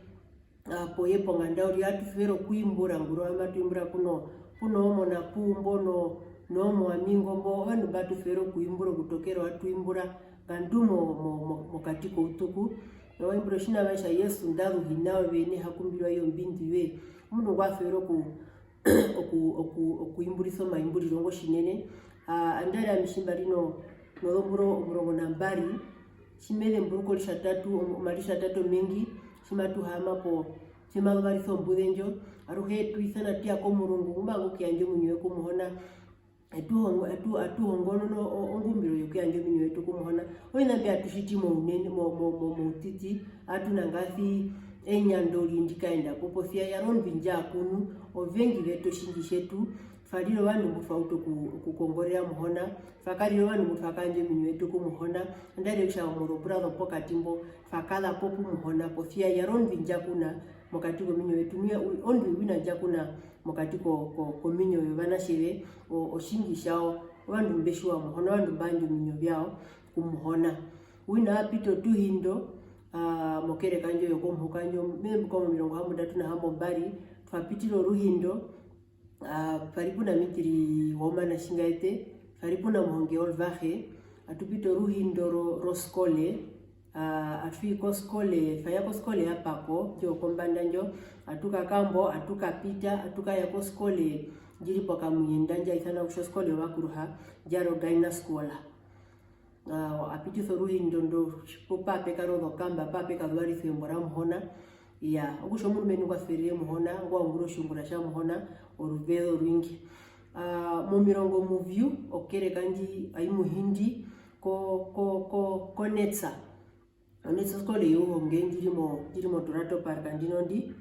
ah, poye ponganda uriri, atu suvera okuimbura, ngurova matu imbura kuno, kuno omona pumbo, no, no omuami ngo mbo, ovandu mba tu suvera okuimbura, okutokera atu imbura, nga ndu mo, mo, mo, mokati koutuku, na wa imbura otjiṋa tja Jesu, nda zu hi na ove, ne ha kumbirwa i ombindu yoye, omundu ngwa suvera oku, oku, oku, okuimburisa omaimburiro ngo tjinene. Ah, nandarire ami tji mba ri no, nozombura omurongo na mbari, tji me zemburuka Oritjatatu, om-, Omaritjatatu omengi, tji matu haama po, tji ma zuvarisa ombuze ndjo, aruhe tu isana tu ya komurungu, ngu ma vanga okuyandja omuinyo we ku Muhona, atu hongo-, atu-, atu hongonona o-, ongumbiro yokuyandja omuinyo wetu ku Muhona. Oviṋa mbi atu tjiti mounene, mo-, mo-, mo-, moutiti, atu nangasi enyando ri ndi kaenda po, posi ya yari ondwi ndja kunu, ovengi vetu otjingi tjetu, twa rire ovandu mbu twa utu oku-, okukongorera Muhona, twa karire ovandu mbu twa kayandja omuinyo wetu ku Muhona, nandarire kutja mozombura zopokati mbo, twa kaza po pu Muhona, posi ya yari ondwi ndja kuna mokati kominyo vyetu, nu ya, u-, ondwi wina ndja kuna mokati ko, ko, kominyo vyovanatje ve, o-, otjingi tjawo, ovandu mbe tjiwa Muhona, ovandu mba yandja ominyo vyawo ku Muhona. Wina wa pita otuhindo, ah, mokereka ndjo yokomuhuka ndjo, me zemburuka momirongo hambondatu na hambombari, twa pitire oruhindo, ah, twa ri puna mitiri wa Omana Tjingaete, twa ri puna muhonge Olvahe, atu pita oruhindo ro, roskole, Ah, atu i koskole, twa ya koskole ya Pako, ndjo yokombanda ndjo, atu kakara mbo, atu kapita, atu kaya koskole ndji ri pokamuyenda, ndja isana kutja oskole yovakuruha, Jaro Gyna School. Ah, a pitisa oruhindo ndo, pu pa pe kara ozokamba, pa pe kazuvarisiwa embo ra Muhona. Iyaa, okutja omurumendu ngwa suverere Muhona, ngwa ungura otjiungura tja Muhona, oruveze orwingi. Ah, momirongo muvyu, okereka ndji ai mu hindi, ko, ko, ko, ko Netsa. Onetsa oskole youhonge ndji ri mo, ndji ri mo Torato Park ndino ndi,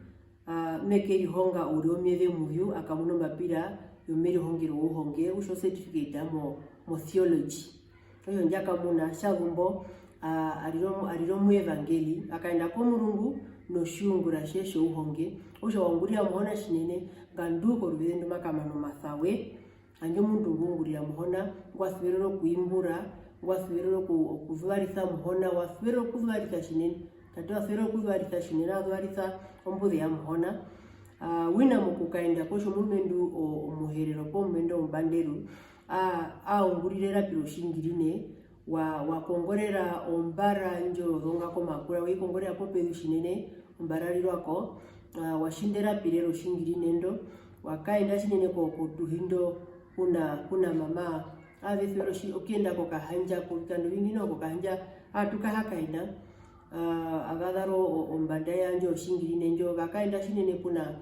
ah, me kerihonga oure womieze muvyu, a kamuna ombapira yomerihongero wouhonge, okutja o certificate mo, mo theology. Okutja ndja kamuna, tja zu mbo, ah, a rire omu-, a rire omuevangeli, a kaenda komurungu notjiungura tje tjouhonge, okutja wa ungurira Muhona tjinene, nga ndu koruveze ndu ma kamana omasa we, Handje omundu ngu ungurira Muhona, ngwa suverere okuimbura, ngwa suverere oku-, okuzuvarisa Muhona, wa suverere okuzuvarisa tjinene. Tate wa suverere okuzuvarisa tjinene, a zuvarisa ombuze ya Muhona. Ah, wina mokukaenda kotjomurumendu o-, Omuherero poo omurumendu Omumbanderu, a, a ungurire erapi rOtjingirine, wa, wa kongorera ombara indjo yozonga komakura, we i kongorera popezu tjinene, ombara rirwako, ah, wa tjinda erapi re rOtjingirine ndo, wa kaenda tjinene ko-, kotuhindo kuna, kuna mama, ave suvera otji-, okuyenda kokahandja, kovikando vingi noho kokahandja, atu kahakaena, ah, ava zara o-, o-, ombanda yandjo yOtjingirine ndjo, va kaenda tjinene kuna,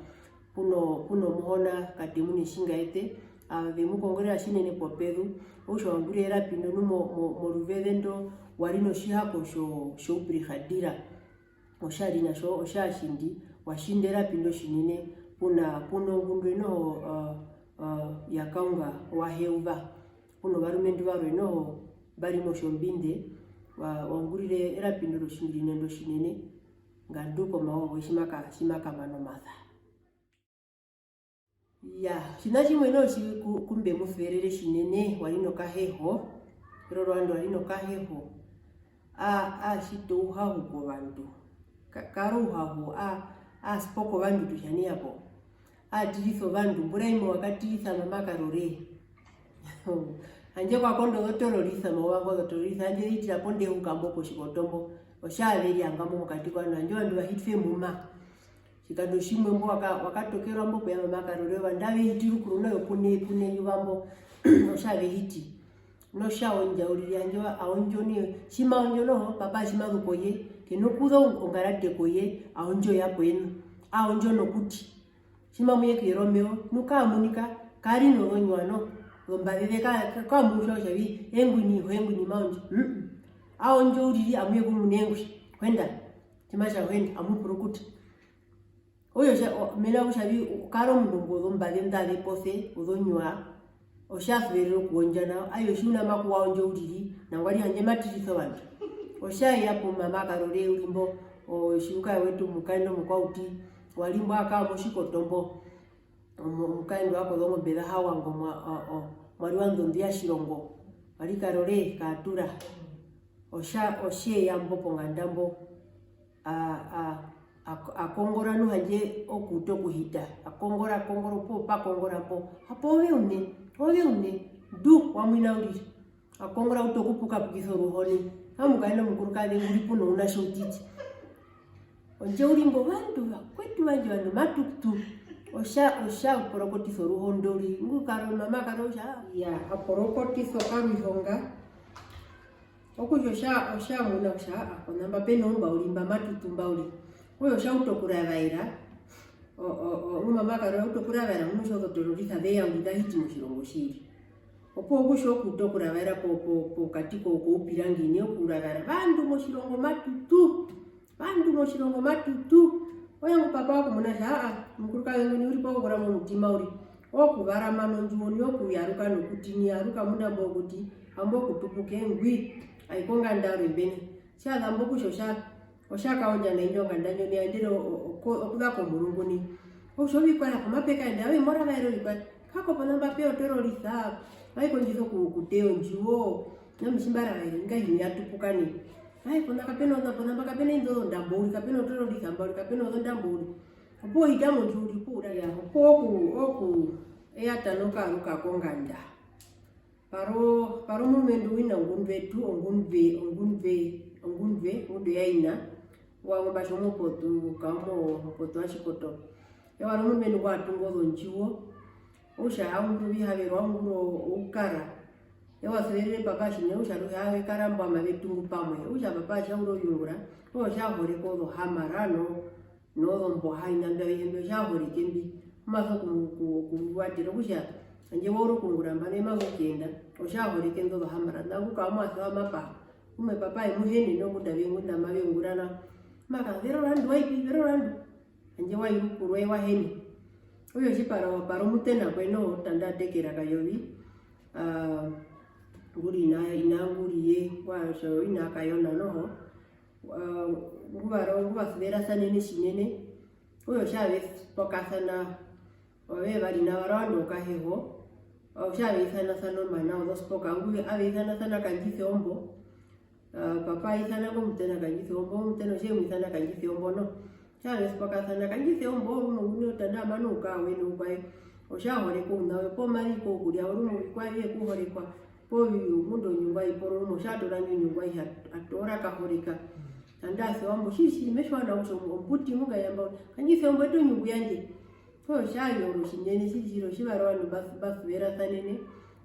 puno, puno Muhona Katemune Tjingaete, ave mu kongorera tjinene popezu, okutja wa ungurire erapi ndo nu mo-, mo-, moruveze ndo wa ri notjihako tjo-, tjoubrigadier, otja ri na tjo, otjatjindi, wa tjinda erapi ndo tjinene, puna, puna ongundu enoho, uh, uh, ya Kaunga wa Heuva, puna ovarumendu varwe noho mba ri motjombinde, wa, wa ungurire erapi ndo rOtjingirine ndo tjinene, nga ndu komawa woye tji ma ka-, tji ma kamana omasa. Iyaa, otjiṋa tjimwe noho tji ku-, ku mbe mu suverere tjinene, wa ri nokaheho, ero rwanda wa ri nokaheho, a-, a tjita ouhahu kovandu, ka-, kara ouhahu, a-, a spoka ovandu tu tja nai hapo, a tirisa ovandu, mbura imwe wa katirisa mama Karore, handje kwa konda ozotororisa, mauva ngo ozotororisa, handje ze hitira pondehuka mbo kotjikoto mbo, otja ve ryanga mbo mokati kovandu, handje ovandu va hitwa emuma. Tjikando tjimwe mbo waka-, wa katokerwa mbo kuya mama Karore, ovandu ave hiti rukuru noho pune, pune eyuva mbo, otja ve hiti. Notja ondja uriri, handje a ondjo nai, tji ma ondjo noho, papa tji ma zu koye, ke na okuza ongarate koye, a ondjo ya koyenu, a ondjo nokuti. Tji ma muye kuyera omeva, nu kaa munika, ka ri nozonyuwa noho, zombaze ze ka-, ka-, kaa mu tjiwa kutja vi, engwi nai, ho engwi nai ma ondjo. Mm-mm. A ondjo uriri, amuye kumuna engwi, hwenda, tji ma tja hwenda, amu purukuta. Okutja, o-, mena rokutja vi-, u-, kara omundu ngozombaze nda ze pose, ozonyuwa, otja suverere okuondja nao, ayo tjiuna maku wa ondjo uriri, nangwari handje ma tirisa ovandu. Otja ya pu mama Karore uriri mbo, o, tjiuka wetu omukaendu omukwauti, wa ri mbo a kara motjikoto mbo, omu-, omukaendu wa kozongombe za Hawanga omwa-, o, o, mwari wa Ndondo ya Tjirongo, wa ri Karore Kaatura. Otja, otje ya mbo ponganda mbo, a, a, a, a kongora nu handje okuuta okuhita, a kongora, a kongora, opuwo pa kongora mbo, hapo ove uṋe, ove uṋe, ndu wa mwina uriri. A kongora a utu okupukapukisa oruhoni. Omukaendu omukurukaze ngu ri puno ounatje outiti. Ondje u ri mbo, ovandu vakwetu vandje, ovandu matukutu. Otja, otja korokotisa oruhondo uriri. Ngu karo, mama karo otja, ya, a korokotisa okarwihonga. Okutja otja, otja muna kutja, aa, ponamba pe noumba uriri, mba matutu mba uriri. Okutja otja utu okuravaera. O, o, o, ngu mama karo a utu okuravaera, muno tja ozoterorista ze ya uriri, za hiti motjirongo tjiri. Opuwo okutja okuuta okuravaera po, po, pokati ko, koupirangi nai, okuravaera vandu motjirongo matutu, vandu motjirongo matutu. Okutja ngu papa wa kumuna kutja, aa, omukurukaze ngwi nai u ri po okukura momutima uriri, okuvarama nondjuwo nai, okuyaruka nokuti nai, yaruka munda mbo okuti, hambo okutupuka ngwi, ai konganda yarwe mbeni. Tja za mbo okutja otja, otja kaondja nai indjo onganda ndjo nai, a yendere o, o, o, okuza komurungu nai. Okutja ovikwaye hapo mape kaenda, ove mo ravaere ovikwaye. Kako ponamba pe ya oterorista, mai kondjisa oku-, okuteya ondjuwo, ami tji mba ravaere, ngahino ya tupuka nai. Ai, pona kape na, ponamba kape na indo zondambo uriri, kape na oterorista mba uriri, kape na ozondambo uriri. Opuwo hita mondjuwo uriri, opuwo uraya, opuwo oku, oku, eyata nokaruka konganda. Paro, paro omurumendu wina ongundwe tu, ongundwe, ongundwe, ongundwe, ongundwe ya ina, ngwa, ngwa mbatja omupotu, ka omupotu wa Tjikoto. Eye wa ri omurumendu ngwa tunga ozondjuwo, okutja a ungura ovihaverwa, a ungura oukara. Eye wa suverere papa tjinene, okutja aruhe ave kara mbo ama ve tungu pamwe. Okutja papa tja ura oviungura, okutja a horeka ozohamara no, nozomboha, oviṋa mbi avihe mbi, otja horeke mbi, mbi ma so ku-, ku-, kuvatera, okutja handje wa ura okuungura nambano, eye ma so kuyenda, otja horeke indo zohamara, nda ku kara omuatje wa mapa, umwe papa e mu hene, ngunda ve-, ngunda mave ungura nao, ma ka, "Vera orandu, wa i pi? Vera orandu." Handje wa i rukuru, eye wa hene. Okutja otjipara, wa para omutena kwe noho, tanda atekera Kayovi, aa, ngu ri ina, ina ngu ri ye, wa tja ina Kayona noho, aa, ngu va ro-, ngu va suverasanene tjinene, okutja otja ve pokasana, ove vari na varwe ovandu okaheho, otja ve isanasana omana wozospoka, ngu ave isanasana Kandjise ombo, aa, papa a isana komutena Kandjise ombo, omutena otje mu isana Kandjise ombo noho, otja ve pokasana, Kandjise ombo, rumwe nguni otanda amana oukaa we noukwaye, otja horeka ouna we, poo ma ri kokurya, rumwe ovikwaye vye kuhorekwa, poo vi-, omundu onyungu ai poro, rumwe otja toora indjo nyungu aihe, a toora kahoreka. Andaa se wambo, tjiri, tjiri, me tjiwa nawa kutja ombuti ngu nga yamba, Kandjise ombo, eta onyungu yandje. Okutja otja yoro tjinene, tjiri, tjiri, otjivara ovandu mba-, mba suverasanene,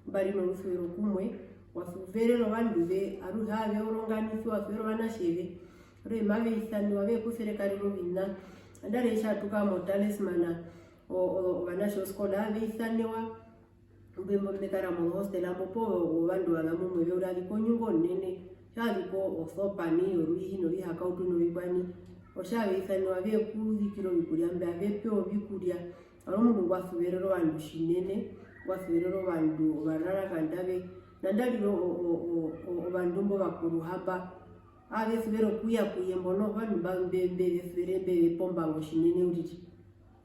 mba ri norusuvero kumwe, wa suverere ovandu ve, aruhe aave oronganisiwa, wa suverere ovanatje ve. Aruhe mave isaniwa, ve kuserekarera oviṋa. Nandarire tja tuka mo Talisman, o, o, ovanatje woskole aave isaniwa, Imbo mbe kara mozohostela mbo poo ovandu vana mumwe ve ura vi konyungu onene, tja ri ko osopa nai yoruihi novihakautu novikwaye nai, otja ve isaniwa ve kuzikirwa ovikurya mbi ave pewa ovikurya. Vari omundu ngwa suverere ovandu tjinene, ngwa suverere ovandu ovarara nganda ve, nandarire o-, o-, o-, o-, ovandu mbo va kuruhamba, aave suvere okuya ku ye mbo noho, ovandu mba mbe, mbe ve suvere mbe ve pa ombango tjinene uriri.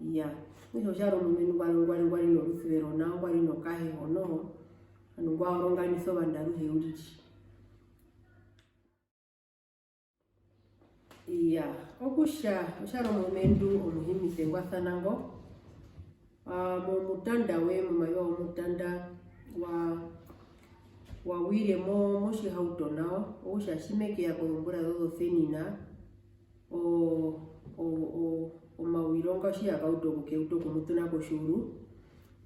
Iyaa, okutja otja ri omurumendu ngwa ri, ngwa ri, ngwa ri norusuvero nao, ngwa ri nokaheho noho, ovandu ngwa oronganisa ovandu aruhe uriri. Iyaa, okutja otja ri omurumendu omuhimise ngwa sana ngo, aa, momutanda we, momayuva womutanda wa, wa wire mo, motjihauto nao, okutja tji me keya kozombura zozosenina, o-, o-, o-, omawironga otji ya kauta okukeuta okumutuna kotjiuru.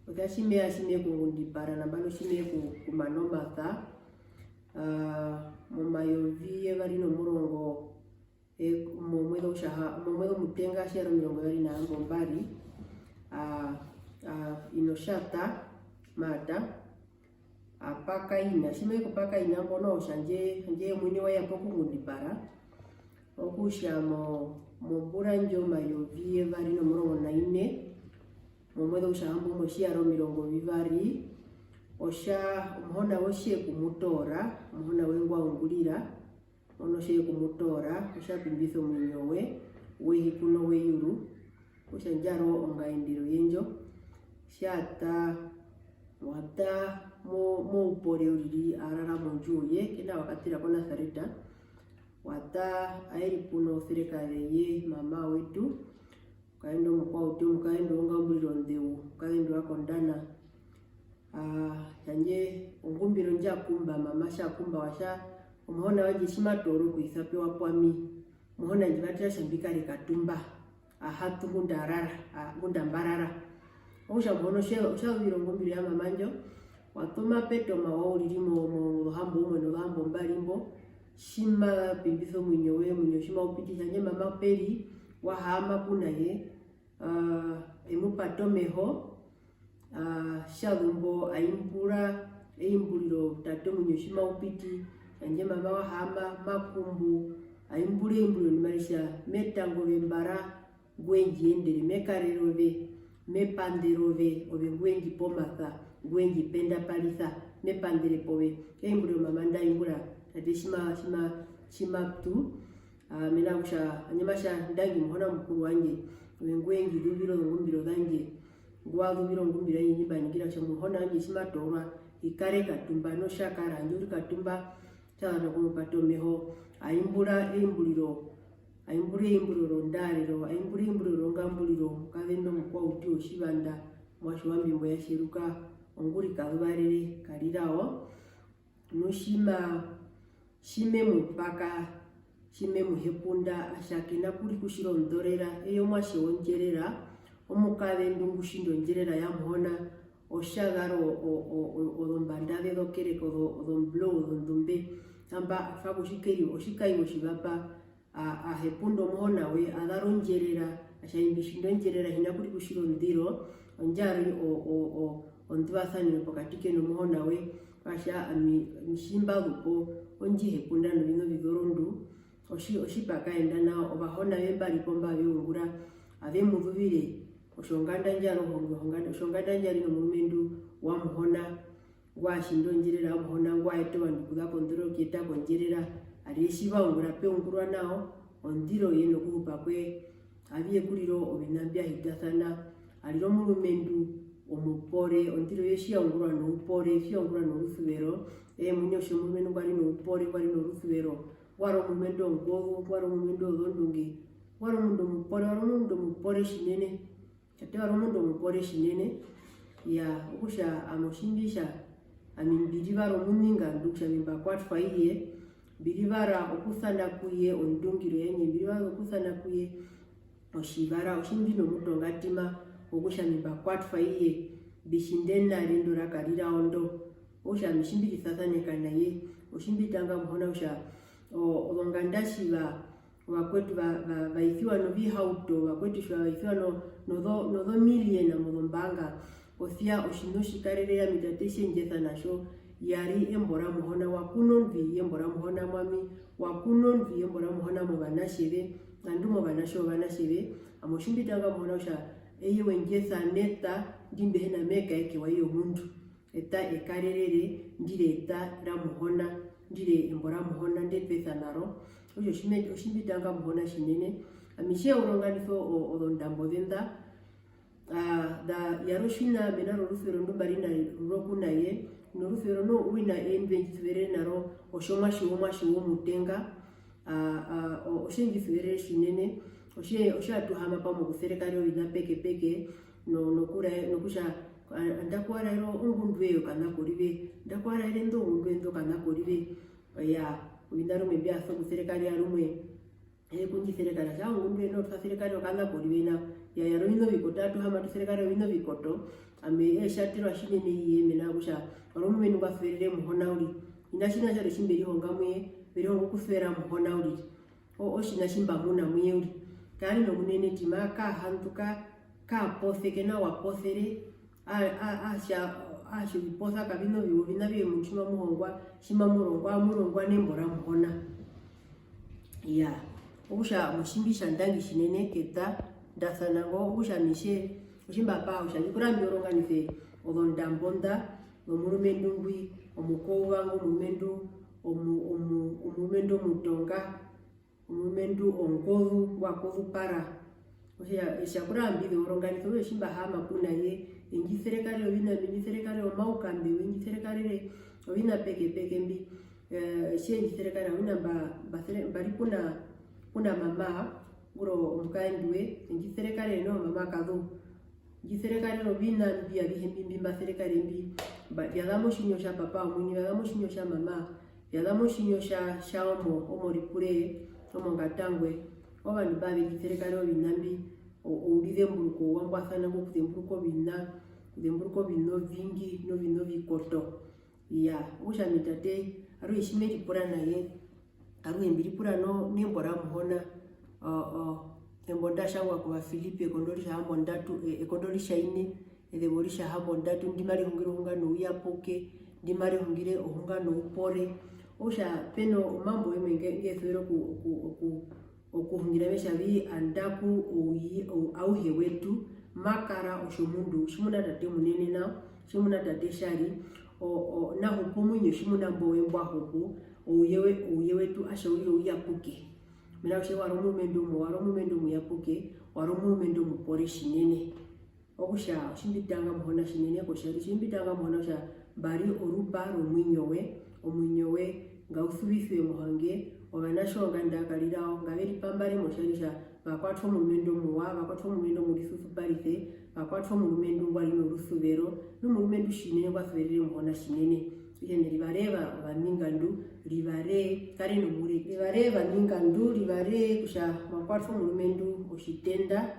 Otja tji me ya tji me kungundipara nambano tji me ku-, kumana omasa, aa, momayovi yevari nomurongo, e-, momueze outjaha, momueze omutenga tji ya ri omirongo vivari na hambombari, aa, aa, ino tjata, maata, a pakaina. Tji mai ku pakaina mbo noho, tjandje, handje ye omuini wa ya pokungundipara, okutja mo-, mombura ndjo omayovi yevari nomurongo na ine, momueze outjaha mbo umwe tji ya ri omirongo vivari, otja omuhona we otje ku mu toora, omuhona we ngwa ungurira, Ono tje kumutoora, otja pimbisa omuinyo we, wehi kuno weyuru, okutja ndjaro ongaendero yendjo. Tja ta, wa ta mo-, moupore uriri, a rara mondjuwo ye, kena wa katira koNasareta. Wa ta a eri puno serekaze ye, mama wetu, omukazendu omukwauti, omukazendu wongamburiro onḓeu, omukazendu wa kondana. Ah, tjandje ongumbiro ndja kumba, mama tja kumba, wa tja, "Omuhona wandje tji ma toora okuisa pewa kwami, Muhona ndji vatera kutja mbi kare katumba, a ha tu ngunda a rara, a, ngunda mba rara." Okutja Muhona otje-, otja zuvire ongumbiro ya mama ndjo, wa toma petoma wa uriri mo-, mo-, mozohambo umwe nozohambo mbari mbo, tji ma pimbisa omuinyo we, omuinyo tji mau piti, tjandje mama pe ri, wa haama ku na ye, ah, e mu pata omeho, ah, tja zu mbo a imbura eimburiro, tate omuinyo tji mau piti, tjandje mama wa haama, ma kumbu, a imbura eimburiro ndi mari tja, "Me tanga ove mbara, ngwe ndji endere, me karere ove, me pandere ove, ove ngwe ndji pa omasa, ngwe ndji pendaparisa, me pandere pove." Eimburiro mama nda imbura, tate tji ma-, tji ma-, tji ma tu, ah, mena rokutja, handje ma tja, "Ndangi Muhona Mukuru wandje, ove ngwe ndji zuvira ozongumbiro zandje, ngu wa zuvira ongumbiro yandje ndji mba ningira kutja Muhona wandje tji ma toorwa, hi kare katumba, nu otja kara, handje u ri katumba, tja za nokumupata omeho." A imbura eimburiro, a imbura eimburiro rondaarero, a imbura eimburiro rongamburiro, omukazendu omukwauti wotjivanda, omuatje wa Mbimbo ya Tjeruka, ongurikazuva rere, Karirao. Nu tji ma-, tji me mu paka, tji me mu hepunda, a tja ke na kurikutjira ondorera, eye omuatje wondjerera, omukazendu ngu tjinda ondjerera ya Muhona, otja zara o-, o-, o-, o-, ozombanda ze zokereka, ozo-, ozomblou, ozondumbe. Namba a twa ko otjikaiwa, otjikaiwa otjivapa, a-, a hepunda omuhona we, a zara ondjerera, a tja, "Imbi tjinda ondjerera, hi na kurikutjira ondiro, ondjari o-, o-, o-, onduvasaneno pokati ke nomuhona we." A tja, "Ami, ami tji mba zu po, ondji hepunda noviṋa ovizorondu, otji-, otji pa kaenda nao, ovahona ve mbari po mba ve ungura, ave mu zuvire, otjonganda ndja ri ohonge, ohonga-, otjonganda ndja ri nomurumendu wa Muhona, ngwa tjinda ondjerera ya Muhona, ngwa eta ovandu okuza kondorera okuyeta kondjerera, arire tji va ungura, pe ungurwa nao, ondiro ye nokuhupa kwe, avi ye kurira oviṋa mbya hitasana, arire omurumendu omupore, ondiro ye tji ya ungurwa noupore, tji ya ungurwa norusuvero, eye omuini otjomurumendu ngwa ri noupore, ngwa ri norusuvero, ngwa ri omurumendu ongozu, ngwa ri omurumendu wozondunge, ngwa ri omundu omupore, wa ri omundu omupore tjinene." Tate wa ri omundu omupore tjinene, iyaa, okutja ami otji mbi tja, ami mbi rivara omuningandu kutja ami mba kwatwa i ye, mbi rivara okusana ku ye ondungiro yandje, mbi rivara okusana ku ye otjivara, otji mbi nomutongatima wokutja ami mba kwatwa i ye, mbi tjinde nari ndo ra Karirao ndo, okutja ami tji mbi risasaneka na ye, otji mbi tanga Muhona kutja o-, ozonganda tjiva, ovakwetu va, va, va isiwa novihauto, ovakwetu tjiva va isiwa no-, nozo-, nozomiliyona mozombanga. Posi ya otjiṋa otjikarerere ami tate tje ndji esa na tjo, ya ri embo ra Muhona, wa kuna ondwi yembo ra Muhona mu ami, wa kuna ondwi yembo ra Muhona movanatje ve, ngandu movanatje wovanatje ve, ami otji mbi tanga Muhona kutja eye we ndji esa neta ndi mbi hi na mekaekewa i yomundu. Eta ekarerere, ndi ri eta ra Muhona, ndi ri embo ra Muhona, nde tu esa na ro. Okutja otji me-, otji mbi tanga Muhona tjinene. Ami tji mba uronganisa o-, ozondambo ze nḓa, ah, nda yara otjiṋa mena rorusuvero ndu mba ri na ro ku na ye, norusuvero noho wina ee ndwe ndji suverere na ro, otjomuatje womuatje womutenga, ah, ah, o-, otje ndji suverere tjinene, otje, otja tu haama pamwe okuserekarera oviṋa pekepeke, no-, nokurae-, nokutja, a-, andaku wa raera ongundu yoye okaṋa korive, andaku wa raera indo ongundu yoye ndo okaṋa korive, iyaa, oviṋa rumwe mbya sokuserekarera rumwe, ee ku ndji serekarera, tja ongundu yoye noho twa serekarera okaṋa korive nao, iyaa, yara oviṋa ovikoto, atu haama tu serekarera oviṋa ovikoto, ami ee tjaterwa tjinene i ye mena rokutja, wa ri omurumendu ngwa suverere Muhona uriri, hi na tjiṋa tjarwe tji mbe rihonga mu ye, mbe rihonga okusuvera Muhona uriri. O-, otjiṋa tji mba muna mu ye uriri. Kaa ri nomunene tima, kaa handuka, kaa pose, ke na wa posere, a-, a-, a tja, a tja oviposa kaviṋa oviwa, oviṋa avihe omundu tji mamu hongwa, tji mamu rongwa, amu rongwa nembo ra Muhona. Iyaa, okutja ami otji mbi tja ndangi tjinene keta nda sana ngo, okutja ami tje, otji mba paha kutja vi kurama mbi oronganise ozondambo nḓa, nomurumendu ngwi, omukouva ngo, omurumendu, omu-, omu-, omurumendu omutonga, omurumendu ongozu, ngwa kozupara. Okutja e tja kurama mbi ze woronganisa, okutja tji mba haama ku na ye, e ndji serekarere oviṋa mbi, e ndji serekarere omaukambe we, e ndji serekarere oviṋa pekepeke mbi. Eh, tje ndji serekarera oviṋa mba, mba sere-, mba ri puna, puna mama, nguro omukaendu we, e ndji serekarere noho mama Kazu. Ndji serekarera oviṋa mbi avihe mbi, mbi mba serekarere mbi, mba-, vya za motjinyo tja papa omuini, vya za motjinyo tja mama, vya za motjinyo tja, tja omo, omo ripureye, omo ngatangwe. Ovandu mba ve ndji serekarera oviṋa mbi, o-, ourizemburuko ouwa mbwa sana ngo, okuzemburuka oviṋa, okuzemburuka oviṋa ovingi noviṋa ovikoto. Iyaa, okutja ami tate, aruhe tji me ripura na ye, aruhe mbi ripura no-, nembo ra Muhona, o-, o-, embo nda tjangwa kOvafilipi, ekondo ritjahambondatu, e-, ekondo ritjaine, ezeva oritjahambondatu, ndi mari hungire ohunga nouyapuke, ndi mari hungire ohunga noupore. Okutja pe no omambo yemwe nge-, nge suvera oku-, oku-, oku-, okuhungira, me tja vi andaku ouye-, ou-, auhe wetu ma kara otjomundu tjimuna tate omunene nao, tjimuna tate Tjari, o-, o-, na hupu omuinyo tjimuna mbo we mbwa hupu, ouye we-, ouye wetu atja uriri ouyapuke. Mena rokutja wa ri omurumendu omuwa, wa ri omurumendu omuyapuke, wa ri omurumendu omupore tjinene. Okutja otji mbi tanga Muhona tjinene kotjari, tji mbi tanga Muhona kutja mba ri orupa romuinyo we, omuinyo we ngau suvisiwe mohange, ovanatje wonganda ya Karirao ngave ripambare motjari kutja va kwatwa omurumendu omuwa, va kwatwa omurumendu omurisusuparise, va kwatwa omurumendu ngwa ri norusuvero, nu murumendu tjinene ngwa suverere Muhona tjinene. Okutja ene rivaree ovaningandu, rivaree, kare nomure, rivaree ovaningandu, rivaree kutja mwa kwatwa omurumendu otjitenda.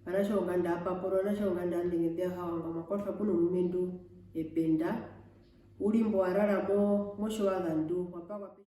Ovanatje wonganda ya Paporo, ovanatje wonganda ya Ndengende ya Hawanga, mwa kwatwa kuno murumendu ependa. U ri mbo wa rara mo-, motjovazandu, wa pakwa pe-,